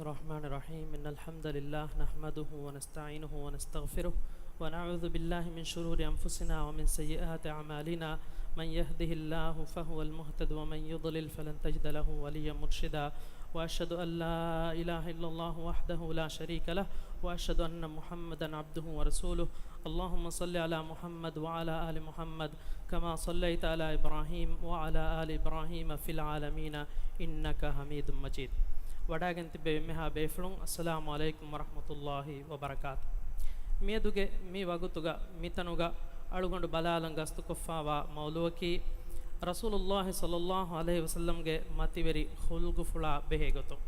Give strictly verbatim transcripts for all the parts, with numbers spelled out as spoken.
الرحمن الرحيم. إن الحمد لله نحمده ونستعينه ونستغفره، ونعوذ بالله من شرور أنفسنا ومن سيئات أعمالنا. من يهده الله فهو المهتد، ومن يضلل فلن تجد له وليا مرشدا. وأشهد أن لا إله إلا الله وحده لا شريك له، وأشهد أن محمدا عبده ورسوله. اللهم صل على محمد وعلى آل محمد كما صليت على إبراهيم وعلى آل إبراهيم في العالمين إنك حميد مجيد. ވަޑާގެން ތިއްބެވި އެންމެހާ ބޭފުޅުން، އައްސަލާމު ޢަލައިކުމް ވަރަޙްމަތުﷲި ވަބަރަކާތު. މިއަދުގެ މި ވަގުތުގަ މިތަނުގަ އަޅުގަނޑު ބަލާލަން ގަސްތުކޮށްފާވާ މައުޟޫޢަކީ، ރަސޫލުﷲ ޞައްލަﷲު ޢަލައިހި ވަސައްލަމްގެ މަތިވެރި ޚުލްޤުފުޅާ ބެހޭ ގޮތުން.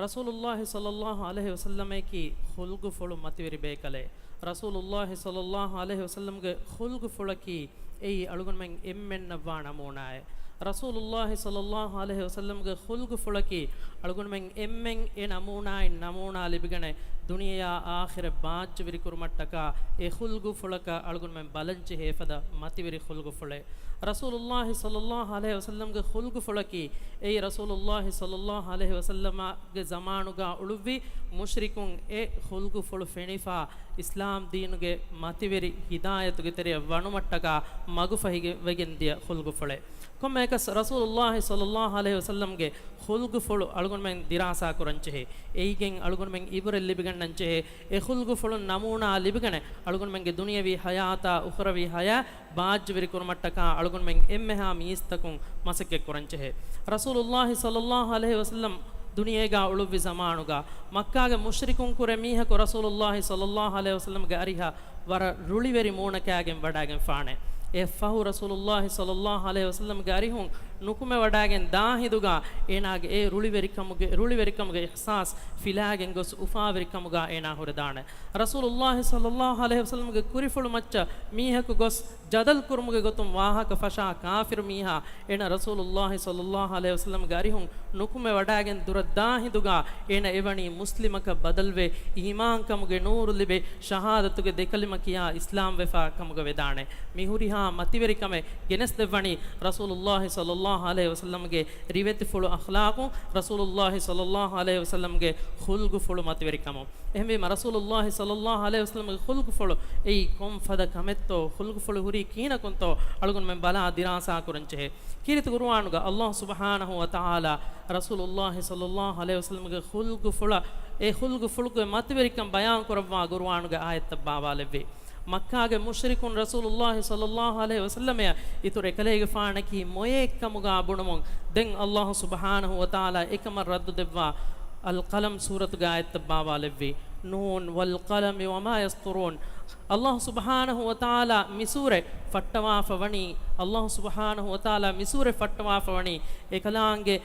ރަސޫލުﷲ ޞައްލަﷲު ޢަލައިހި ވަސައްލަމަކީ ޚުލްޤުފުޅު މަތިވެރި ބޭކަލެއް. ރަސޫލުﷲ ޞައްލަﷲު ޢަލައިހި ވަސައްލަމްގެ ޚުލްޤުފުޅަކީ އެއީ އަޅުގަނޑުމެން އެންމެންނަށްވާ ނަމޫނާއެއް. ރަސޫލުﷲ ޞައްލަﷲު ޢަލައިހި ވަސައްލަމްގެ ޚުލްޤުފުޅަކީ އަޅުގަނޑުމެން އެންމެން އެ ނަމޫނާއިން ނަމޫނާ ލިބިގަނެ، ދުނިޔެއާ އާޚިރަތް ބާއްޖަވެރިކުރުމަށްޓަކާ އެ ޚުލްޤުފުޅަކަށް އަޅުގަނޑުމެން ބަލަންޖެހޭ ފަދަ މަތިވެރި ޚުލްޤުފުޅެއް. ރަސޫލުﷲ ޞައްލަﷲު ޢަލައިހި ވަސައްލަމްގެ ޚުލްޤުފުޅަކީ އެއީ ރަސޫލުﷲ ޞައްލަﷲު ޢަލައިހި ވަސައްލަމްގެ ޒަމާނުގަ އުޅުއްވި މުޝްރިކުން އެ ޚުލްޤުފުޅު ފެނިފާ، އިސްލާމް ދީނުގެ މަތިވެރި ހިދާޔަތުގެ ތެރެއަށް ވަނުމަށްޓަކާ މަގުފަހިވެގެންދިޔަ ޚުލްޤުފުޅެއް. ކޮންމެއަކަސް ރަސޫލުﷲ ޞައްލަﷲު ޢަލައިހި ވަސައްލަމްގެ ޚުލްޤުފުޅު އަޅުގަނޑުމެން ދިރާސާ ކުރަންޖެހޭ. އެއީގެން އަޅުގަނޑުމެން އިބުރަތް ލިބިގަންނަންޖެހޭ. އެ ޚުލްޤުފުޅުން ނަމޫނާ ލިބިގަނެ، އަޅުގަނޑުމެންގެ ދުނިޔަވީ ޙަޔާތާ އުޚްރަވީ ޙަޔާތް ބާއްޖަވެރިކުރުމަށްޓަކާ އަޅުގަނޑުމެން އެންމެހާ މީސްތަކުން މަސައްކަތްކުރަންޖެހޭ. ރަސޫލުﷲ ޞައްލަﷲު ޢަލައިހި ވަސައްލަމް ދުނިޔޭގަ އުޅުއްވި ޒަމާނުގަ މައްކާގެ މުޝްރިކުން ކުރެ މީހަކު ރަސޫލުﷲ ޞައްލަﷲު ޢަލައިހި ވަސައްލަމްގެ އަރިހަށް ވަރަށް ރުޅިވެރި މޫނަކާގެން ވަޑާގެންފާނެ. އެއަށްފަހު ރަސޫލުﷲ ޞައްލަﷲު ޢަލައިހި ވަސައްލަމްގެ އަރިހުން ނުކުމެވަޑާގެން ދާ ހިނދުގަ އޭނާގެ އެ ރުޅިވެރިކަމުގެ، ރުޅިވެރިކަމުގެ އިޙްސާސް ފިލާގެން ގޮސް އުފާވެރިކަމުގަ އޭނާ ހުރެދާނެ. ރަސޫލުﷲ ޞައްލަﷲު ޢަލައިހި ވަސައްލަމްގެ ކުރިފުޅު މައްޗަށް މީހަކު ގޮސް ޖަދަލު ކުރުމުގެ ގޮތުން ވާހަކަ ފަށާ ކާފިރު މީހާ އޭނަ ރަސޫލުﷲ ޞައްލަﷲު ޢަލައިހި ވަސައްލަމްގެ އަރިހުން ނުކުމެ ވަޑާގެން ދުރަށް ދާ ހިނދުގަ އޭނަ އެވަނީ މުސްލިމަކަށް ބަދަލުވެ، އީމާންކަމުގެ ނޫރު ލިބެ، ޝަހާދަތުގެ ދެކަލިމަ ކިޔާ އިސްލާމްވެފާ ކަމުގަ ވެދާނެ. މި ހުރިހާ މަތިވެރިކަމެއް ގެނެސްދެއްވަނީ ރަސޫލުﷲ ޞައްލަﷲު ޢަލައިހި ވަސައްލަމްގެ ރިވެތިފުޅު އަޚްލާޤުން، ރަސޫލުﷲ ޞައްލަﷲު ޢަލައިހި ވަސައްލަމްގެ ޚުލްޤުފުޅު މަތިވެރިކަމުން. އެހެންވީމަ، ރަސޫލުﷲ ޞައްލަﷲު ޢަލައިހި ވަސައްލަމްގެ ޚުލްޤުފުޅު އެއީ ކޮން ފަދަ ކަމެއްތޯ، ޚުލްޤުފުޅު ހުރީ ކިހިނަކުންތޯ، އަޅުގަނޑުމެން ބަލާ ދިރާސާ ކުރަންޖެހޭ. ކީރިތި ޤުރުއާނުގަ ﷲ ސުބްޙާނަހޫ ވަތަޢާލާ ރަސޫލުﷲ ޞައްލަﷲު ޢަލައިހި ވަސައްލަމްގެ ޚުލްޤުފުޅަށް، އެ ޚުލްޤުފުޅުގެ މަތިވެރިކަން ބަޔާން ކުރައްވާ ޤުރުއާނުގެ އާޔަތްތައް ބާވާލެއްވި. މައްކާގެ މުޝްރިކުން ރަސޫލުﷲ ޞައްލަﷲު ޢަލައިހި ވަސައްލަމަށް އިތުރު އެކަލޭގެފާނަކީ މޮޔައެއްކަމުގަ ބުނުމުން، ދެން ﷲ ސުބްޙާނަހޫ ވަތަޢާލާ އެކަމަށް ރައްދު ދެއްވާ، އަލްޤަލަމް ސޫރަތުގެ އާޔަތްތައް ބާވާލެއްވި. ނޫން ވަލްޤަލަމި ވަމާ ޔަސްޠުރޫން. ﷲ ސުބްޙާނަހޫ ވަތަޢާލާ މި ސޫރަ ފައްޓަވާފަ ވަނީ، ﷲ ސުބްޙާނަހޫ ވަތަޢާލާ މި ސޫރަ ފައްޓަވާފަ ވަނީ، އެކަލާނގެ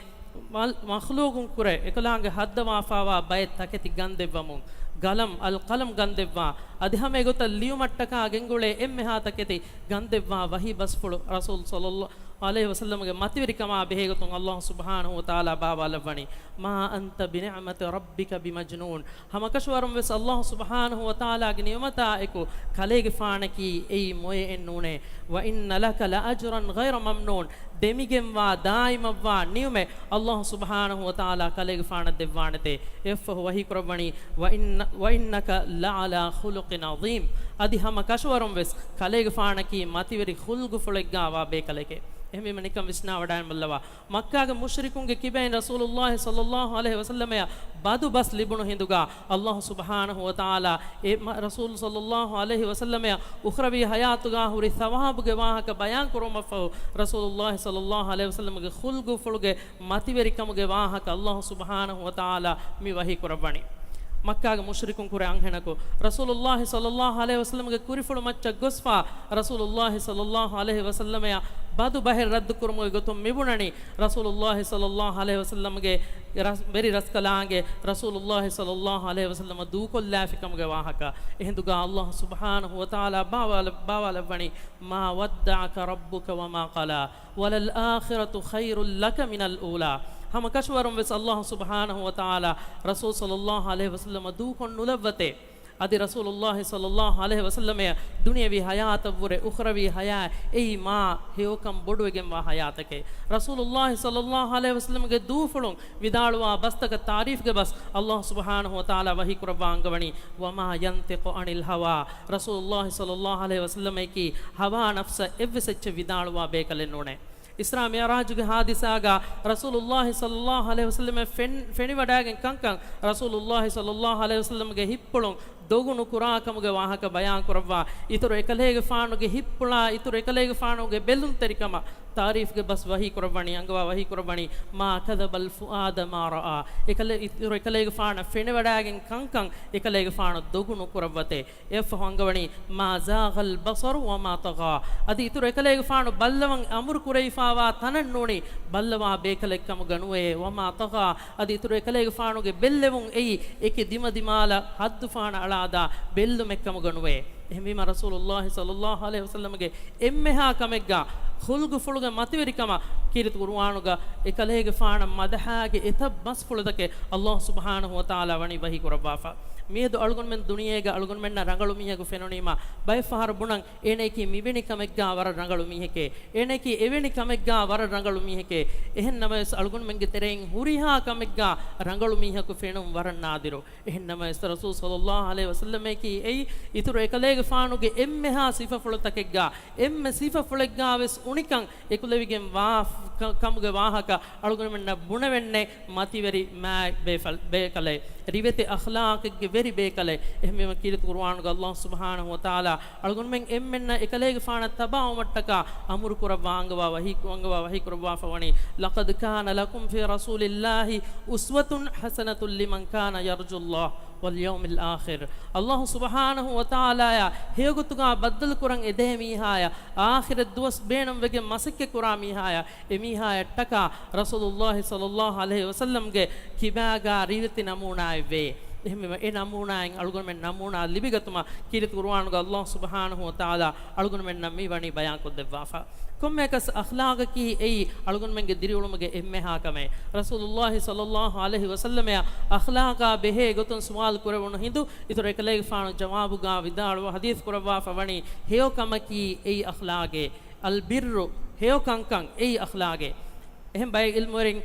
މަލް-، މަޚްލޫޤުން ކުރެ އެކަލާނގެ ހައްދަވާފާވާ ބައެއް ތަކެތި ގަންދެއްވަމުން، ޤަލަމް، އަލްޤަލަމް ގަންދެއްވާ، އަދި ހަމަ އެގޮތަށް ލިޔުމަށްޓަކާ ގެންގުޅޭ އެންމެހާ ތަކެތި ގަންދެއްވާ ވަޙީ ބަސްފުޅު ރަސޫލު ޞައްލަﷲު ޢަލައިހި ވަސައްލަމްގެ މަތިވެރިކަމާ ބެހޭގޮތުން ﷲ ސުބްޙާނަހޫ ވަތަޢާލާ ބާވާލައްވަނީ، مَا أَنْتَ بِنِعْمَةِ رَبِّكَ بِمَجْنُونٍ. ހަމަކަށަވަރުން ވެސް ﷲ ސުބްޙާނަހޫ ވަތަޢާލާގެ ނިޢުމަތާ އެކު ކަލޭގެފާނަކީ އެއީ މޮޔައެއް ނޫނޭ. وَإِنَّ لَكَ لَأَجْرًا غَيْرَ مَمْنُونٍ. ދެމިގެންވާ، ދާއިމަށްވާ ނިޢުމަތް ﷲ ސުބްޙާނަހޫ ވަތަޢާލާ ކަލޭގެފާނަށް ދެއްވާނެތޭ. އެއަށްފަހު ވަޙީ ކުރައްވަނީ، وَإِنَّ، وَإِنَّكَ لَعَلَىٰ خُلُقٍ عَظِيمٍ. އަދި ހަމަ ކަށަވަރުން ވެސް ކަލޭގެފާނަކީ މަތިވެރި ޚުލްޤުފުޅެއްގާވާ ބޭކަލެކޭ. އެހެންވީމަ ނިކަން ވިސްނާވަޑައިމަށްލަވާ. މައްކާގެ މުޝްރިކުންގެ ކިބައިން ރަސޫލުﷲ ޞައްލަﷲު ޢަލައިހި ވަސައްލަމައަށް ބަދު ބަސް ލިބުނު ހިނދުގަ، ﷲ ސުބްޙާނަހޫ ވަތަޢާލާ އެ މަ-، ރަސޫލު ޞައްލަﷲު ޢަލައިހި ވަސައްލަމައަށް އުޚްރަވީ ޙަޔާތުގަ ހުރި ޘަވާބުގެ ވާހަކަ ބަޔާން ކުރުމަށްފަހު، ރަސޫލުﷲ ޞައްލަﷲު ޢަލައިހި ވަސައްލަމްގެ ޚުލްޤުފުޅުގެ މަތިވެރިކަމުގެ ވާހަކަ ﷲ ސުބްޙާނަހޫ ވަތަޢާލާ މި ވަޙީ ކުރައްވަނީ. މައްކާގެ މުޝްރިކުން ކުރެ އަންހެނަކު، ރަސޫލުﷲ ޞައްލަﷲު ޢަލައިހި ވަސައްލަމްގެ ކުރިފުޅު މައްޗަށް ގޮސްފަ، ރަސޫލުﷲ ޞައްލަﷲު ޢަލައިހި ވަސައްލަމައަށް ބަދު ބަހެއް ރައްދު ކުރުމުގެ ގޮތުން މިބުނަނީ، ރަސޫލުﷲ ޞައްލަﷲު ޢަލައިހި ވަސައްލަމްގެ ރަސް-، ވެރި ރަސްކަލާނގެ ރަސޫލުﷲ ޞައްލަﷲު ޢަލައިހި ވަސައްލަމަށް ދޫކޮށްލާފި ކަމުގެ ވާހަކަ. އެހިނދުގަ ﷲ ސުބްޙާނަހޫ ވަތަޢާލާ ބާވާލަ-، ބާވާލައްވަނީ، مَا وَدَّعَكَ رَبُّكَ وَمَا قَلَىٰ، وَلَلْآخِرَةُ خَيْرٌ لَكَ مِنَ الْأُولَىٰ. ހަމަ ކަށަވަރުން ވެސް ﷲ ސުބްޙާނަހޫ ވަތަޢާލާ ރަސޫލު ޞައްލަﷲު ޢަލައިހި ވަސައްލަމަށް ދޫކޮށް ނުލައްވަތޭ. އަދި ރަސޫލުﷲ ޞައްލަﷲ ޢަލައިހި ވަސައްލަމަށް ދުނިޔަވީ ޙަޔާތަށްވުރެ އުޚްރަވީ ޙަޔާތް އެއީ މާ ހެޔޮކަން ބޮޑުވެގެންވާ ޙަޔާތެކޭ. ރަސޫލުﷲ ޞައްލަﷲ ޢަލައިހި ވަސައްލަމްގެ ދޫފުޅުން ވިދާޅުވާ ބަސްތަކަށް ތާރީފްގެ ބަސް ﷲ ސުބްޙާނަހޫ ވަތަޢާލާ ވަޙީ ކުރައްވާ އަންގަވަނީ، وما ينطق عن الهوى. ރަސޫލުﷲ ޞައްލަﷲ ޢަލައިހި ވަސައްލަމަކީ ހަވާ ނަފްސަށް އެއްވެސް އެއްޗެއް ވިދާޅުވާ ބޭކަލެއް ނޫނޭ. އިސްރާ މިޢުރާޖުގެ ޙާދިސާގަ ރަސޫލުﷲ ޞައްލަﷲ ޢަލައިހި ވަސައްލަމަށް ފެން-، ފެނިވަޑައިގެން ކަންކަން، ރަސޫލުﷲ ޞައްލަﷲ ޢަލައިހި ވަސައްލަމްގެ ހިތްޕުޅުން ދޮގު ނުކުރާ ކަމުގެ ވާހަކަ ބަޔާން ކުރައްވާ، އިތުރު އެކަލޭގެފާނުގެ ހިތްޕުޅާ، އިތުރު އެކަލޭގެފާނުގެ ބެލުންތެރިކަމަށް ތާރީފްގެ ބަސް ވަޙީ ކުރައްވަނީ، އަންގަވާ ވަޙީ ކުރައްވަނީ، ما كذب الفؤاد ما رأى. އެކަލޭ-، އިތުރު އެކަލޭގެފާނަށް ފެނިވަޑައިގެން ކަންކަން އެކަލޭގެފާނު ދޮގު ނުކުރައްވަތޭ. އެއަށްފަހު އަންގަވަނީ، ما زاغ البصر وما طغى. އަދި އިތުރު އެކަލޭގެފާނު ބައްލަވަން އަމުރު ކުރެވިފާވާ ތަނަށް ނޫނީ ބައްލަވާ ބޭކަލެއް ކަމުގަ ނުވޭ، وما طغى. އަދި އިތުރު އެކަލޭގެފާނުގެ ބެއްލެވުން އެއީ އެކި ދިމަދިމާލަށް ހައްދުފާނަށް އަޅާދާ ބެއްލުމެއް ކަމުގަ ނުވޭ. އެހެންވީމަ ރަސޫލުﷲ ޞައްލަﷲ ޢަލައިހި ވަސައްލަމްގެ އެންމެހާ ކަމެއްގަ ޚުލްޤުފުޅުގެ މަތިވެރިކަމަށް ކީރިތި ޤުރުއާނުގަ އެކަލޭގެފާނަށް މަދަޙާގެ އެތައް ބަސްފުޅުތަކެއް ﷲ ސުބްޙާނަހޫ ވަތަޢާލާ ވަނީ ވަޙީ ކުރައްވާފަ. މިއަދު އަޅުގަނޑުމެން ދުނިޔޭގަ އަޅުގަނޑުމެންނަށް ރަނގަޅު މީހަކު ފެނުނީމަ ބައެއް ފަހަރު ބުނަން އޭނައަކީ މިވެނި ކަމެއްގާ ވަރަށް ރަނގަޅު މީހެކޭ. އޭނައަކީ އެވެނި ކަމެއްގާ ވަރަށް ރަނގަޅު މީހެކޭ. އެހެން ނަމަވެސް އަޅުގަނޑުމެންގެ ތެރެއިން ހުރިހާ ކަމެއްގާ ރަނގަޅު މީހަކު ފެނުން ވަރަށް ނާދިރު. އެހެން ނަމަވެސް ރަސޫލު ޞައްލަﷲ ޢަލައިހި ވަސައްލަމަކީ އެއީ އިތުރު އެކަލޭގެފާނުގެ އެންމެހާ ސިފަފުޅުތަކެއްގާ، އެންމެ ސިފަފުޅެއްގާވެސް އުނިކަން އެކުލެވިގެން ވާ ކަ-، ކަމުގެ ވާހަކަ އަޅުގަނޑުމެންނަށް ބުނެވެންނެ މަތިވެރި މާތް ބޭފަލް-، ބޭކަލެއް، ރިވެތި އަޚްލާޤެއްގެ ވެރި ބޭކަލެއް. އެހެންވީމަ ކީރިތި ޤުރުއާނުގަ ﷲ ސުބްޙާނަހޫ ވަތަޢާލާ އަޅުގަނޑުމެން އެންމެންނަށް އެކަލޭގެފާނަށް ތަބާވުމަށްޓަކާ އަމުރު ކުރައްވާ އަންގަވާ ވަޙީ، އަންގަވާ ވަޙީ ކުރައްވާފަ ވަނީ، لقد كان لكم في رسول الله أسوة حسنة لمن كان يرجو الله واليوم الآخر. ﷲ ސުބްޙާނަހޫ ވަތަޢާލާޔާ ހެޔޮގޮތުގާ ބައްދަލުކުރަން އެދޭ މީހާޔަށް، އާޚިރަތް ދުވަސް ބޭނުންވެގެން މަސައްކަތްކުރާ މީހާޔަށް، އެމީހާޔަށްޓަކާ ރަސޫލުﷲ ޞައްލަﷲ ޢަލައިހި ވަސައްލަމްގެ ކިބާގާ ރިވެތި ނަމޫނާއެއްވޭ. އެހެންވީމަ އެ ނަމޫނާއިން އަޅުގަނޑުމެން ނަމޫނާ ލިބިގަތުމަށް ކީރިތި ޤުރުއާނުގަ ﷲ ސުބްޙާނަހޫ ވަތަޢާލާ އަޅުގަނޑުމެންނަށް މި ވަނީ ބަޔާންކޮށްދެއްވާފަ. ކޮންމެއަކަސް އަޚްލާޤަކީ އެއީ އަޅުގަނޑުމެންގެ ދިރިއުޅުމުގެ އެންމެހާ ކަމެއް. ރަސޫލުﷲ ޞައްލަﷲ ޢަލައިހި ވަސައްލަމައަށް އަޚްލާޤާ ބެހޭ ގޮތުން ސުވާލު ކުރެވުނު ހިނދު، އިތުރު އެކަލޭގެފާނު ޖަވާބުގާ ވިދާޅުވ ޙަދީޘް ކުރައްވާފަ ވަނީ، ހެޔޮ ކަމަކީ އެއީ އަޚްލާޤޭ. البر، ހެޔޮ ކަންކަން އެއީ އަޚްލާޤޭ. އެހެން ބައެއް ޢިލްމުވެރިން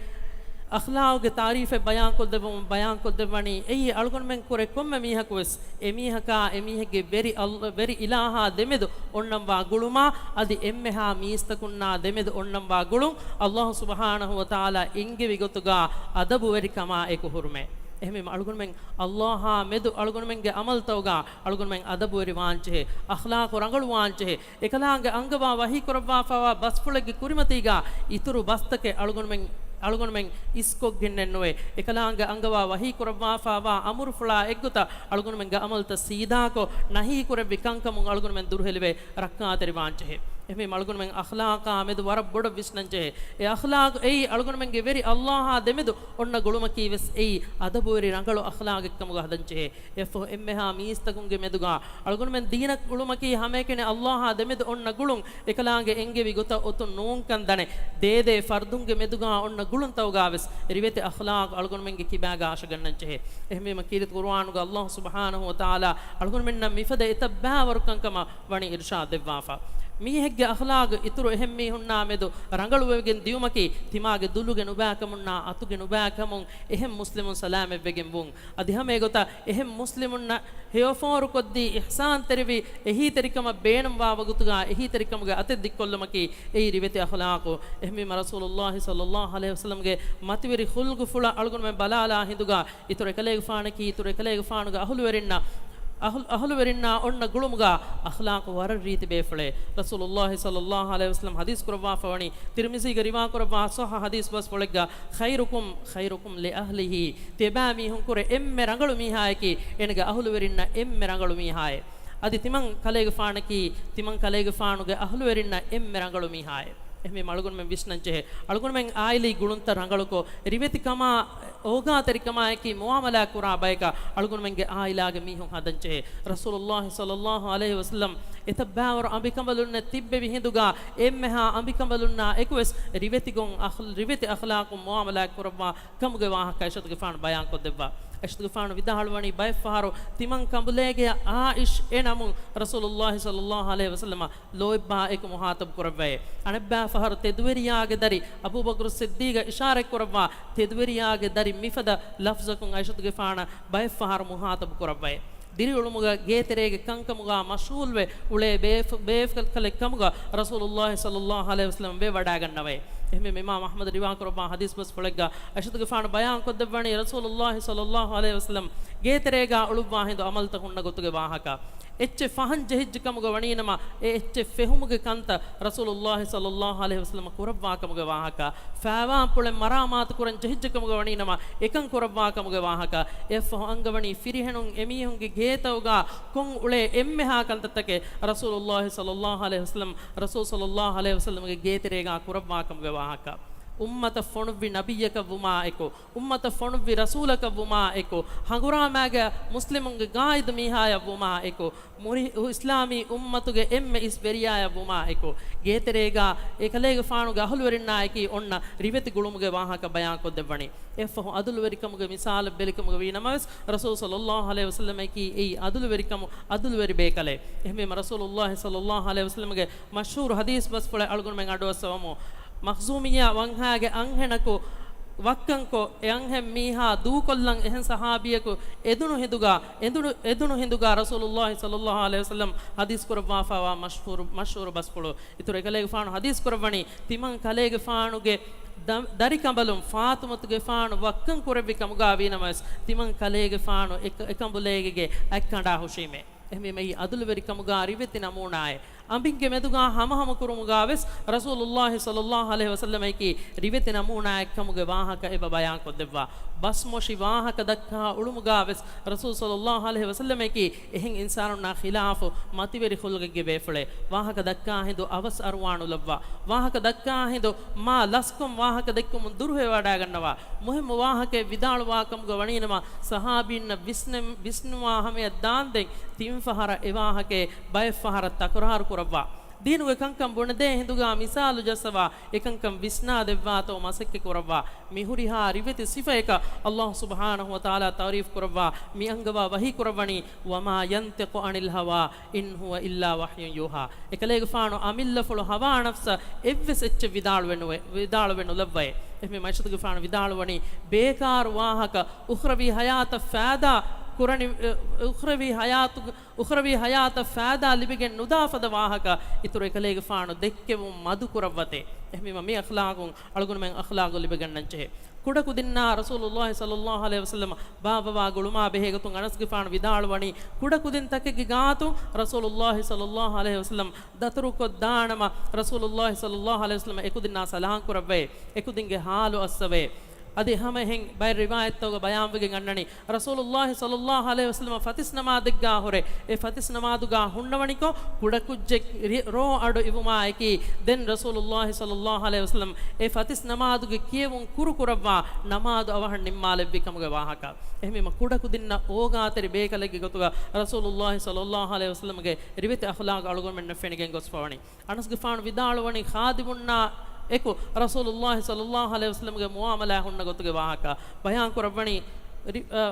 އަޚްލާޤުގެ ތާރީފެއް ބަޔާންކޮށްދެއްވަމުން ބަޔާންކޮށްދެއްވަނީ، އެއީ އަޅުގަނޑުމެން ކުރެ ކޮންމެ މީހަކުވެސް އެމީހަކާ އެމީހެއްގެ ވެރި އަލް-، ވެރި އިލާހާ ދެމެދު އޮންނަންވާ ގުޅުމާ، އަދި އެންމެހާ މީސްތަކުންނާ ދެމެދު އޮންނަންވާ ގުޅުން، ﷲ ސުބްޙާނަހޫ ވަތަޢާލާ އެންގެވި ގޮތުގާ އަދަބުވެރިކަމާ އެކު ހުރުމޭ. އެހެންވީމަ އަޅުގަނޑުމެން ﷲއާ މެދު އަޅުގަނޑުމެންގެ ޢަމަލުތައުގާ އަޅުގަނޑުމެން އަދަބުވެރިވާންޖެހޭ، އަޚްލާޤު ރަނގަޅުވާންޖެހޭ. އެކަލާނގެ އަންގަވާ ވަޙީ ކުރައްވާފައިވާ ބަސްފުޅެއްގެ ކުރިމަތީގާ އިތުރު ބަސްތަކެއް އަޅުގަނޑުމެން، އަޅުގަނޑުމެން އިސްކޮށްގެންނެއްނުވޭ. އެކަލާނގެ އަންގަވާ ވަޙީ ކުރައްވާފައިވާ އަމުރުފުޅާ އެއްގޮތަށް އަޅުގަނޑުމެންގެ ޢަމަލުތައް ސީދާކޮށް، ނަހީ ކުރެއްވި ކަންކަމުން އަޅުގަނޑުމެން ދުރުހެލިވެ، ރައްކާތެރިވާންޖެހޭ. އެހެންވީމަ އަޅުގަނޑުމެން އަޚްލާޤާ މެދު ވަރަށް ބޮޑަށް ވިސްނަންޖެހޭ. އެ އަޚްލާޤު އެއީ އަޅުގަނޑުމެންގެ ވެރި ﷲއާ ދެމެދު އޮންނަ ގުޅުމަކީވެސް އެއީ އަދަބުވެރި ރަނގަޅު އަޚްލާޤެއްކަމުގަ ހަދަންޖެހޭ. އެއަށްފަހު އެންމެހާ މީސްތަކުންގެ މެދުގާ އަޅުގަނޑުމެން ދީނަށް އުޅުމަކީ ހަމައެކަނި ﷲއާ ދެމެދު އޮންނަ ގުޅުން، އެކަލާނގެ އެންގެވި ގޮތަށް އޮތުން ނޫންކަން ދަނެ، ދޭދޭ ފަރްދުންގެ މެދުގާ އޮންނަ ގުޅުންތައުގާވެސް ރިވެތި އަޚްލާޤު އަޅުގަނޑުމެންގެ ކިބާގާ އަށަގަންނަންޖެހޭ. އެހެންވީމަ ކީރިތި ޤުރުއާނުގަ ﷲ ސުބްޙާނަހޫ ވަތަޢާލާ އަޅުގަނޑުމެންނަށް މިފަދަ އެތައް ބައިވަރު ކަންކަމަށް ވަނީ އިރުޝާދު ދެއްވާފަ. މީހެއްގެ އަޚްލާޤު އިތުރު އެހެން މީހުންނާ މެދު ރަނގަޅުވެގެން ދިޔުމަކީ، ތިމާގެ ދުލުގެ ނުބައިކަމުންނާ އަތުގެ ނުބައިކަމުން އެހެން މުސްލިމުން ސަލާމަތްވެގެން ވުން. އަދި ހަމަ އެގޮތަށް އެހެން މުސްލިމުންނަށް ހެޔޮފޯރުކޮށްދީ އިޙްސާންތެރިވި އެހީތެރިކަމަށް ބޭނުންވާ ވަގުތުގާ އެހީތެރިކަމުގެ އަތެއް ދިއްކޮށްލުމަކީ އެއީ ރިވެތި އަޚްލާޤު. އެހެންވީމަ ރަސޫލުﷲ ޞައްލަﷲ ޢަލައިހި ވަސައްލަމްގެ މަތިވެރި ޚުލްޤުފުޅަށް އަޅުގަނޑުމެން ބަލާލާ ހިނދުގާ އިތުރު އެކަލޭގެފާނަކީ، އިތުރު އެކަލޭގެފާނުގެ އަހުލުވެރިންނަށް، އަހުލު-، އަހުލުވެރިންނާ އޮންނަ ގުޅުމުގާ އަޚްލާޤު ވަރަށް ރީތި ބޭފުޅެއް. ރަސޫލުﷲ ޞައްލަﷲ ޢަލައިހި ވަސައްލަމް ޙަދީޘް ކުރައްވާފަ ވަނީ، ތިރްމިޒީގެ ރިވާ ކުރައްވާ ޞައްޙަ ޙަދީޘް ބަސްފުޅެއްގާ، خيركم خيركم لأهله، ތިޔަބައިމީހުންކުރެ އެންމެ ރަނގަޅު މީހާޔަކީ އޭނަގެ އަހުލުވެރިންނަށް އެންމެ ރަނގަޅު މީހާއޭ. އަދި ތިމަން ކަލޭގެފާނަކީ، ތިމަން ކަލޭގެފާނުގެ އަހުލުވެރިންނަށް އެންމެ ރަނގަޅު މީހާއޭ. އެހެންވީމަ އަޅުގަނޑުމެން ވިސްނަންޖެހޭ، އަޅުގަނޑުމެން އާއިލީ ގުޅުންތައް ރަނގަޅުކޮށް، ރިވެތިކަމާ، އޯގާތެރިކަމާއެކީ މުޢާމަލާތް ކުރާ ބަޔަކަށް އަޅުގަނޑުމެންގެ ޢާއިލާގެ މީހުން ހަދަންޖެހޭ. ރަސޫލުﷲ ޞައްލަﷲ ޢަލައިހި ވަސައްލަމް އެތައް ބައިވަރު އަނބިކަނބަލުންނެއް ތިއްބެވި ހިނދުގާ، އެންމެހާ އަނބިކަނބަލުންނާ އެކުވެސް ރިވެތިގޮތް އަޚް-، ރިވެތި އަޚްލާޤުން މުޢާމަލާތް ކުރައްވާ ކަމުގެ ވާހަކަ އިރުޝާދުގެފާނު ބަޔާންކޮށްދެއްވާ. އައިޝަތުގެފާނު ވިދާޅުވަނީ، ބައެއްފަހަރު ތިމަން ކަނބުލޭގެ އާއިޝް އެ ނަމުން ރަސޫލުﷲ ޞައްލަﷲ ޢަލައިހި ވަސައްލަމަ ލޯތްބާ އެކު މުޚާޠަބު ކުރައްވައޭ. އަނެއްބައިފަހަރު ތެދުވެރިޔާގެ ދަރި އަބޫބަކުރު ޞިއްދީޤަށް އިޝާރަތް ކުރައްވާ، ތެދުވެރިޔާގެ ދަރި މިފަދަ ލަފްޒަކުން އައިޝަތުގެފާނަށް ބައެއްފަހަރު މުޚާޠަބު ކުރައްވައޭ. ދިރިއުޅުމުގަ ގޭތެރޭގެ ކަންކަމުގަ މަޝްޣޫލްވެ އުޅޭ ބޭފު-، ބޭފުޅެއްކަމުގަ ރަސޫލުﷲ ޞައްލަﷲ ޢަލައިހި ވަސައްލަމަ ވެވަޑައިގަންނަވައޭ. އެހެންވީމަ އިމާމް އަޙްމަދު ރިވާކުރައްވާ ޙަދީޘް ބަސްފުޅެއްގަ އައިޝަތުގެފާނު ބަޔާންކޮށްދެއްވަނީ، ރަސޫލުﷲ ޞައްލަﷲ ޢަލައިހި ވަސައްލަމަ ގޭތެރޭގަ އުޅުއްވާ ހިނދު އަމަލުތައް ހުންނަ ގޮތުގެ ވާހަކަ. އެއްޗެއް ފަހަން ޖެހިއްޖެ ކަމުގަ ވަނީނަމަ، އެ އެއްޗެއް ފެހުމުގެ ކަންތައް ރަސޫލުﷲ ޞައްލަﷲ ޢަލައިހި ވަސައްލަމަ ކުރައްވާ ކަމުގެ ވާހަކަ. ފައިވާން ޕުޅެއް މަރާމާތު ކުރަން ޖެހިއްޖެ ކަމުގަ ވަނީނަމަ، އެކަން ކުރައްވާ ކަމުގެ ވާހަކަ. އެއަށްފަހު އަންގަވަނީ ފިރިހެނުން އެމީހުންގެ ގޭތައުގަ ކޮށް އުޅޭ އެންމެހާ ކަންތައްތަކެއް ރަސޫލުﷲ ޞައްލަﷲ ޢަލައިހި ވަސައްލަމަ، ރަސޫލު ޞައްލަﷲ ޢަލައިހި ވަސައްލަމަގެ ގޭތެރޭގަ ކުރައްވާ ކަމުގެ ވާހަކަ. އުއްމަތަށް ފޮނުއްވި ނަބިއްޔަކަށް ވުމާ އެކު، އުއްމަތަށް ފޮނުއްވި ރަސޫލަކަށް ވުމާ އެކު، ހަނގުރާމައިގެ މުސްލިމުންގެ ގާއިދު މީހާޔަށް ވުމާ އެކު، މުރި-، އިސްލާމީ އުއްމަތުގެ އެންމެ އިސް ވެރިޔާޔަށް ވުމާ އެކު، ގޭތެރޭގަ އެކަލޭގެފާނުގެ އަހުލުވެރިންނާއެކީ އޮންނަ ރިވެތި ގުޅުމުގެ ވާހަކަ ބަޔާންކޮށްދެއްވަނީ. އެއަށްފަހު އަދުލުވެރިކަމުގެ މިސާލަށް ބެލިކަމުގަ ވީނަމަވެސް، ރަސޫލު ޞައްލަﷲ ޢަލައިހި ވަސައްލަމައަކީ އެއީ އަދުލުވެރިކަމު، އަދުލުވެރި ބޭކަލެއް. އެހެންވީމަ ރަސޫލުﷲ ޞައްލަﷲ ޢަލައިހި ވަސައްލަމަގެ މަޝްހޫރު ޙަދީޘް ބަސްފުޅެއް އަޅުގަނޑުމެން އަޑުއައްސަވަމު. މަޚްޒޫމިއްޔާ ވަންހާގެ އަންހެނަކު ވައްކަންކޮށް، އެ އަންހެން މީހާ ދޫކޮށްލަން އެހެން ޞަޙާބީއަކު އެދުނު ހިނދުގަ، އެދުނު، އެދުނު ހިނދުގަ ރަސޫލުﷲ ޞައްލަﷲ ޢަލައިހި ވަސައްލަމަ ޙަދީޘް ކުރައްވާފައިވާ މަޝްހޫރު، މަޝްހޫރު ބަސްފުޅު. އިތުރު އެކަލޭގެފާނު ޙަދީޘް ކުރައްވަނީ، ތިމަން ކަލޭގެފާނުގެ ދަ-، ދަރިކަނބަލުން ފާޠިމަތުގެފާނު ވައްކަން ކުރެއްވި ކަމުގަ ވީނަމަވެސް، ތިމަން ކަލޭގެފާނު އެ-، އެކަނބުލޭގެ އަތް ކަނޑާ ހުށީމޭ. އެހެންވީމަ އެއީ އަދުލުވެރިކަމުގަ ރިވެތި ނަމޫނާއެއް. އަނބިންގެ މެދުގަ ހަމަހަމަ ކުރުމުގަ ވެސް ރަސޫލުﷲ ޞައްލަﷲ ޢަލައިހި ވަސައްލަމައަކީ ރިވެތި ނަމޫނާއެއްކަމުގެ ވާހަކަ އެބަ ބަޔާންކޮށްދެއްވާ. ބަސްމޮށި ވާހަކަ ދައްކާ އުޅުމުގަ ވެސް ރަސޫލު ޞައްލަﷲ ޢަލައިހި ވަސައްލަމައަކީ އެހެން އިންސާނުންނާ ޚިލާފު މަތިވެރި ޚުލްގެއްގެ ބޭފުޅެއް. ވާހަކަ ދައްކާ ހިނދު އަވަސް އަރުވާނުލައްވާ. ވާހަކަ ދައްކާ ހިނދު މާ ލަސްކޮން ވާހަކަ ދެއްކުމުން ދުރުހެވިވަޑައިގަންނަވާ. މުހިއްމު ވާހަކައެއް ވިދާޅުވާ ކަމުގަ ވަނީނަމަ، ޞަޙާބީންނަށް ވިސްނެ-، ވިސްނުވާ ހަމަޔަށް ދާންދެން ތިން ފަހަރަށް އެ ވާހަކައެއް ބައެއް ފަހަރަށް ތަކުރާރު ކުރައްވާ. ދީނުގެ ކަންކަން ބުނެދޭ ހިނދުގަ މިސާލު ޖައްސަވާ، އެކަންކަން ވިސްނާދެއްވާތޯ މަސައްކަތް ކުރައްވާ. މި ހުރިހާ ރިވެތި ސިފައަކަށް ﷲ ސުބްޙާނަހޫ ވަތަޢާލާ ތަޢުރީފު ކުރައްވާ، މި އަންގަވާ ވަޙީ ކުރައްވަނީ، وما ينطق عن الهوى إن هو إلا وحي يوحى. އެކަލޭގެފާނު އަމިއްލަފުޅު ހަވާ ނަފްސަށް އެއްވެސް އެއްޗެއް ވިދާޅުވެ ނުވެ-، ވިދާޅުވެ ނުލައްވައޭ. އެހެންވީމަ ޢާއިޝަތުގެފާނު ވިދާޅުވަނީ، ބޭކާރު ވާހަކަ، އުޚްރަވީ ޙަޔާތަށް ފައިދާ ކުރަނި-، އުޚްރަވީ ޙަޔާތު-، އުޚްރަވީ ޙަޔާތަށް ފައިދާ ލިބިގެން ނުދާ ފަދަ ވާހަކަ އިތުރު އެކަލޭގެފާނު ދެއްކެވުން މަދު ކުރައްވަތޭ. އެހެންވީމަ މި އަޚްލާޤުން އަޅުގަނޑުމެން އަޚްލާޤު ލިބިގަންނަންޖެހޭ. ކުޑަކުދިންނާ ރަސޫލުﷲ ޞައްލަﷲ ޢަލައިހި ވަސައްލަމަ ބާއްވަވާ ގުޅުމާ ބެހޭގޮތުން އަނަސްގެފާނު ވިދާޅުވަނީ، ކުޑަކުދިންތަކެއްގެ ގާތުން ރަސޫލުﷲ ޞައްލަﷲ ޢަލައިހި ވަސައްލަމަ ދަތުރުކޮށްދާނަމަ، ރަސޫލުﷲ ޞައްލަﷲ ޢަލައިހި ވަސައްލަމަ އެކުދިންނާ ސަލާން ކުރައްވައޭ، އެކުދިންގެ ޙާލު އައްސަވައޭ. އަދި ހަމައެހެން ބައެއް ރިވާޔަތްތަކުގަ ބަޔާންވެގެން އަންނަނީ، ރަސޫލުﷲ ޞައްލަﷲ ޢަލައިހި ވަސައްލަމަ ފަތިސް ނަމާދެއްގާ ހުރެ، އެ ފަތިސް ނަމާދުގާ ހުންނަވަނިކޮށް، ކުޑަކުއްޖެއް ރި-، ރޯ އަޑު އިވުމާއެކީ، ދެން ރަސޫލުﷲ ޞައްލަﷲ ޢަލައިހި ވަސައްލަމަ އެ ފަތިސް ނަމާދުގެ ކިޔެވުން ކުރު ކުރައްވާ ނަމާދު އަވަހަށް ނިންމާލެއްވި ކަމުގެ ވާހަކަ. އެހެންވީމަ ކުޑަކުދިންނަށް އޯގާތެރި ބޭކަލެއްގެ ގޮތުގަ ރަސޫލުﷲ ޞައްލަﷲ ޢަލައިހި ވަސައްލަމަގެ ރިވެތި އަޚްލާޤު އަޅުގަނޑުމެންނަށް ފެނިގެން ގޮސްފަވަނީ. އަނަސްގެފާނު ވިދާޅުވަނީ، ޚާދިމުންނާ އެކު ރަސޫލުﷲ ޞައްލަﷲ ޢަލައިހި ވަސައްލަމަގެ މުޢާމަލާތް ހުންނަ ގޮތުގެ ވާހަކަ ބަޔާން ކުރައްވަނީ. ރި-، އަ،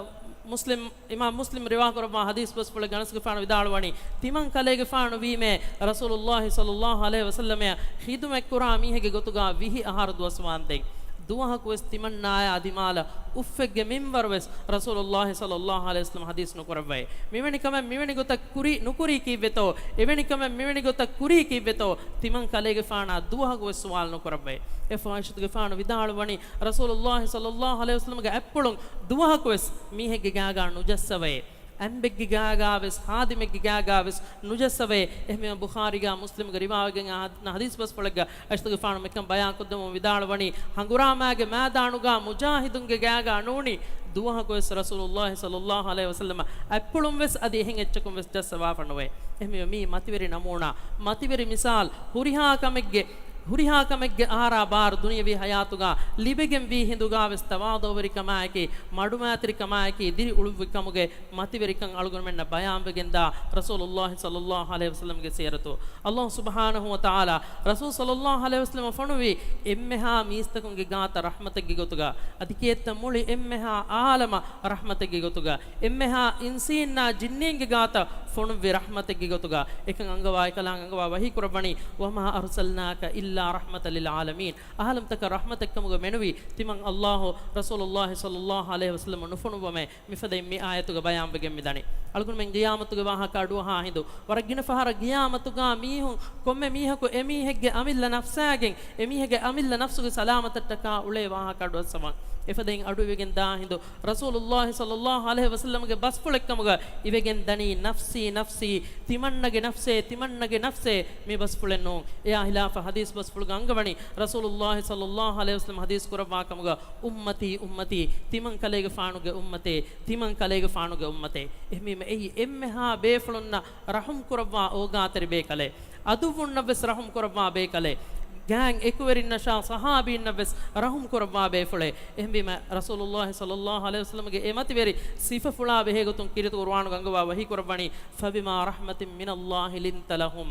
މުސްލިމް، އިމާމް މުސްލިމް ރިވާ ކުރައްވާ ޙަދީޘް ބަސްފުޅެއް އަނަސްގެފާނު ވިދާޅުވަނީ، ތިމަން ކަލޭގެފާނު ވީމޭ ރަސޫލުﷲ ޞައްލަﷲ ޢަލައިހި ވަސައްލަމައަށް ޚިދުމަތްކުރާ މީހެއްގެ ގޮތުގަ ވިހި އަހަރު ދުވަސް ވާންދެން. ދުވަހަކުވެސް ތިމަންނާޔާ ދިމާލަށް އުފެއްގެ މިންވަރުވެސް ރަސޫލުﷲ ޞައްލަﷲ ޢަލައިހި ވަސައްލަމަ ޙަދީޘް ނުކުރައްވައޭ. މިވެނި ކަމެއް މިވެނި ގޮތަށް ކުރީ ނުކުރީ ކީއްވެތޯ؟ އެވެނި ކަމެއް މިވެނި ގޮތަށް ކުރީ ކީއްވެތޯ؟ ތިމަން ކަލޭގެފާނާ ދުވަހަކުވެސް ސުވާލު ނުކުރައްވައޭ. އެއަށްފަހު ޢާއިޝަތުގެފާނު ވިދާޅުވަނީ، ރަސޫލުﷲ ޞައްލަﷲ ޢަލައިހި ވަސައްލަމަގެ އަތްޕުޅުން ދުވަހަކުވެސް މީހެއްގެ ގާގާ ނުޖައްސަވައޭ. އަނބެއްގެ ގާގާވެސް، ޚާދިމެއްގެ ގާގާވެސް ނުޖައްސަވައޭ. އެހެންވީމަ ބުޚާރީގާ މުސްލިމުގެ ރިވާވެގެން އާ ޙަދީޘް ބަސްފުޅެއްގަ ޢާއިޝަތުގެފާނު މިކަން ބަޔާންކޮށްދެމުން ވިދާޅުވަނީ، ހަނގުރާމައިގެ މައިދާނުގާ މުޖާހިދުންގެ ގާގާ ނޫނީ ދުވަހަކުވެސް ރަސޫލުﷲ ޞައްލަﷲ ޢަލައިހި ވަސައްލަމަ އަތްޕުޅުންވެސް އަދި އެހެން އެއްޗަކުންވެސް ޖައްސަވާފަ ނުވޭ. އެހެންވީމަ މީ މަތިވެރި ނަމޫނާ، މަތިވެރި މިސާލް، ހުރިހާ ކަމެއްގެ ހުރިހާ ކަމެއްގެ އަހަރާ ބާރު ދުނިޔަވީ ޙަޔާތުގަ ލިބެގެން ވީ ހިނދުގަ ވެސް ތަވާޟުޢުވެރިކަމާއެކީ، މަޑުމައިތިރިކަމާއެކީ، ދިރިއުޅުއްވި ކަމުގެ މަތިވެރިކަން އަޅުގަނޑުމެންނަށް ބަޔާންވެގެންދާ ރަސޫލުﷲ ޞައްލަﷲ ޢަލައިހި ވަސައްލަމްގެ ސީރަތު. ﷲ ސުބްޙާނަހޫ ވަތަޢާލާ ރަސޫލު ޞައްލަﷲ ޢަލައިހި ވަސައްލަމަ ފޮނުވީ އެންމެހާ މީސްތަކުންގެ ގާތަށް ރަޙްމަތެއްގެ ގޮތުގަ، އަދި ކިއެއްތަ މުޅި އެންމެހާ ޢާލަމަށް ރަޙްމަތެއްގެ ގޮތުގަ، އެންމެހާ އިންސީންނާ ޖިންނީންގެ ގާތަށް ފޮނުއްވި ރަޙްމަތެއްގެ ގޮތުގަ، އެކަން އަންގަވާ އެކަލާނގެ އަންގަވާ ވަޙީ ކުރައްވަނީ، وما أرسلناك إلا رحمة للعالمين. ޢާލަމްތަކަށް ރަޙްމަތެއްކަމުގަ މެނުވީ ތިމަން ﷲ ރަސޫލުﷲ ޞައްލަﷲ ޢަލައިހި ވަސައްލަމަ ނުފޮނުއްވަމޭ. މިފަދައިން މި އާޔަތުގަ ބަޔާންވެގެން މިދަނީ. އަޅުގަނޑުމެން ޤިޔާމަތުގެ ވާހަކަ އަޑުއަހާ ހިނދު، ވަރަށް ގިނަ ފަހަރަށް ޤިޔާމަތުގަ މީހުން ކޮންމެ މީހަކު އެމީހެއްގެ އަމިއްލަ ނަފްސާގެން، އެމީހެއްގެ އަމިއްލަ ނަފްސުގެ ސަލާމަތަށްޓަކާ އުޅޭ ވާހަކަ އަޑުއައްސަވަން. އެފަދައިން އަޑުއިވިގެން ދާ ހިނދު، ރަސޫލުﷲ ޞައްލަﷲ ޢަލައިހި ވަސައްލަމަގެ ބަސްފުޅެއްކަމުގަ އިވެގެން ދަނީ، ނަފްސީ، ނަފްސީ، ތިމަންނަގެ ނަފްސޭ، ތިމަންނަގެ ނަފްސޭ، މި ބަސްފުޅެއް ނޫން. އެއާ ހިލާފަށް ޙަދީޘް ބަސްފުޅުގަ އަންގަވަނީ، ރަސޫލުﷲ ޞައްލަﷲ ޢަލައިހި ވަސައްލަމަ ޙަދީޘް ކުރައްވާ ކަމުގަ، އުއްމަތީ، އުއްމަތީ، ތިމަން ކަލޭގެފާނުގެ އުއްމަތޭ، ތިމަން ކަލޭގެފާނުގެ އުއްމަތޭ. އެހެންވީމަ އެއީ އެންމެހާ ބޭފުޅުންނަށް ރަޙުމް ކުރައްވާ އޯގާތެރި ބޭކަލެއް. އަދުއްވުންނަށްވެސް ރަޙުމް ކުރައްވާ ބޭކަލެއް. ގާތް އެކުވެރިންނަށާ ޞަޙާބީންނަށްވެސް ރަޙުމް ކުރައްވާ ބޭފުޅެއް. އެހެންވީމަ ރަސޫލުﷲ ޞައްލަﷲ ޢަލައިހި ވަސައްލަމަގެ އެ މަތިވެރި ސިފަފުޅާ ބެހޭގޮތުން ކީރިތި ޤުރުއާނުގަ އަންގަވާ ވަޙީ ކުރައްވަނީ، فبما رحمة من الله لنت لهم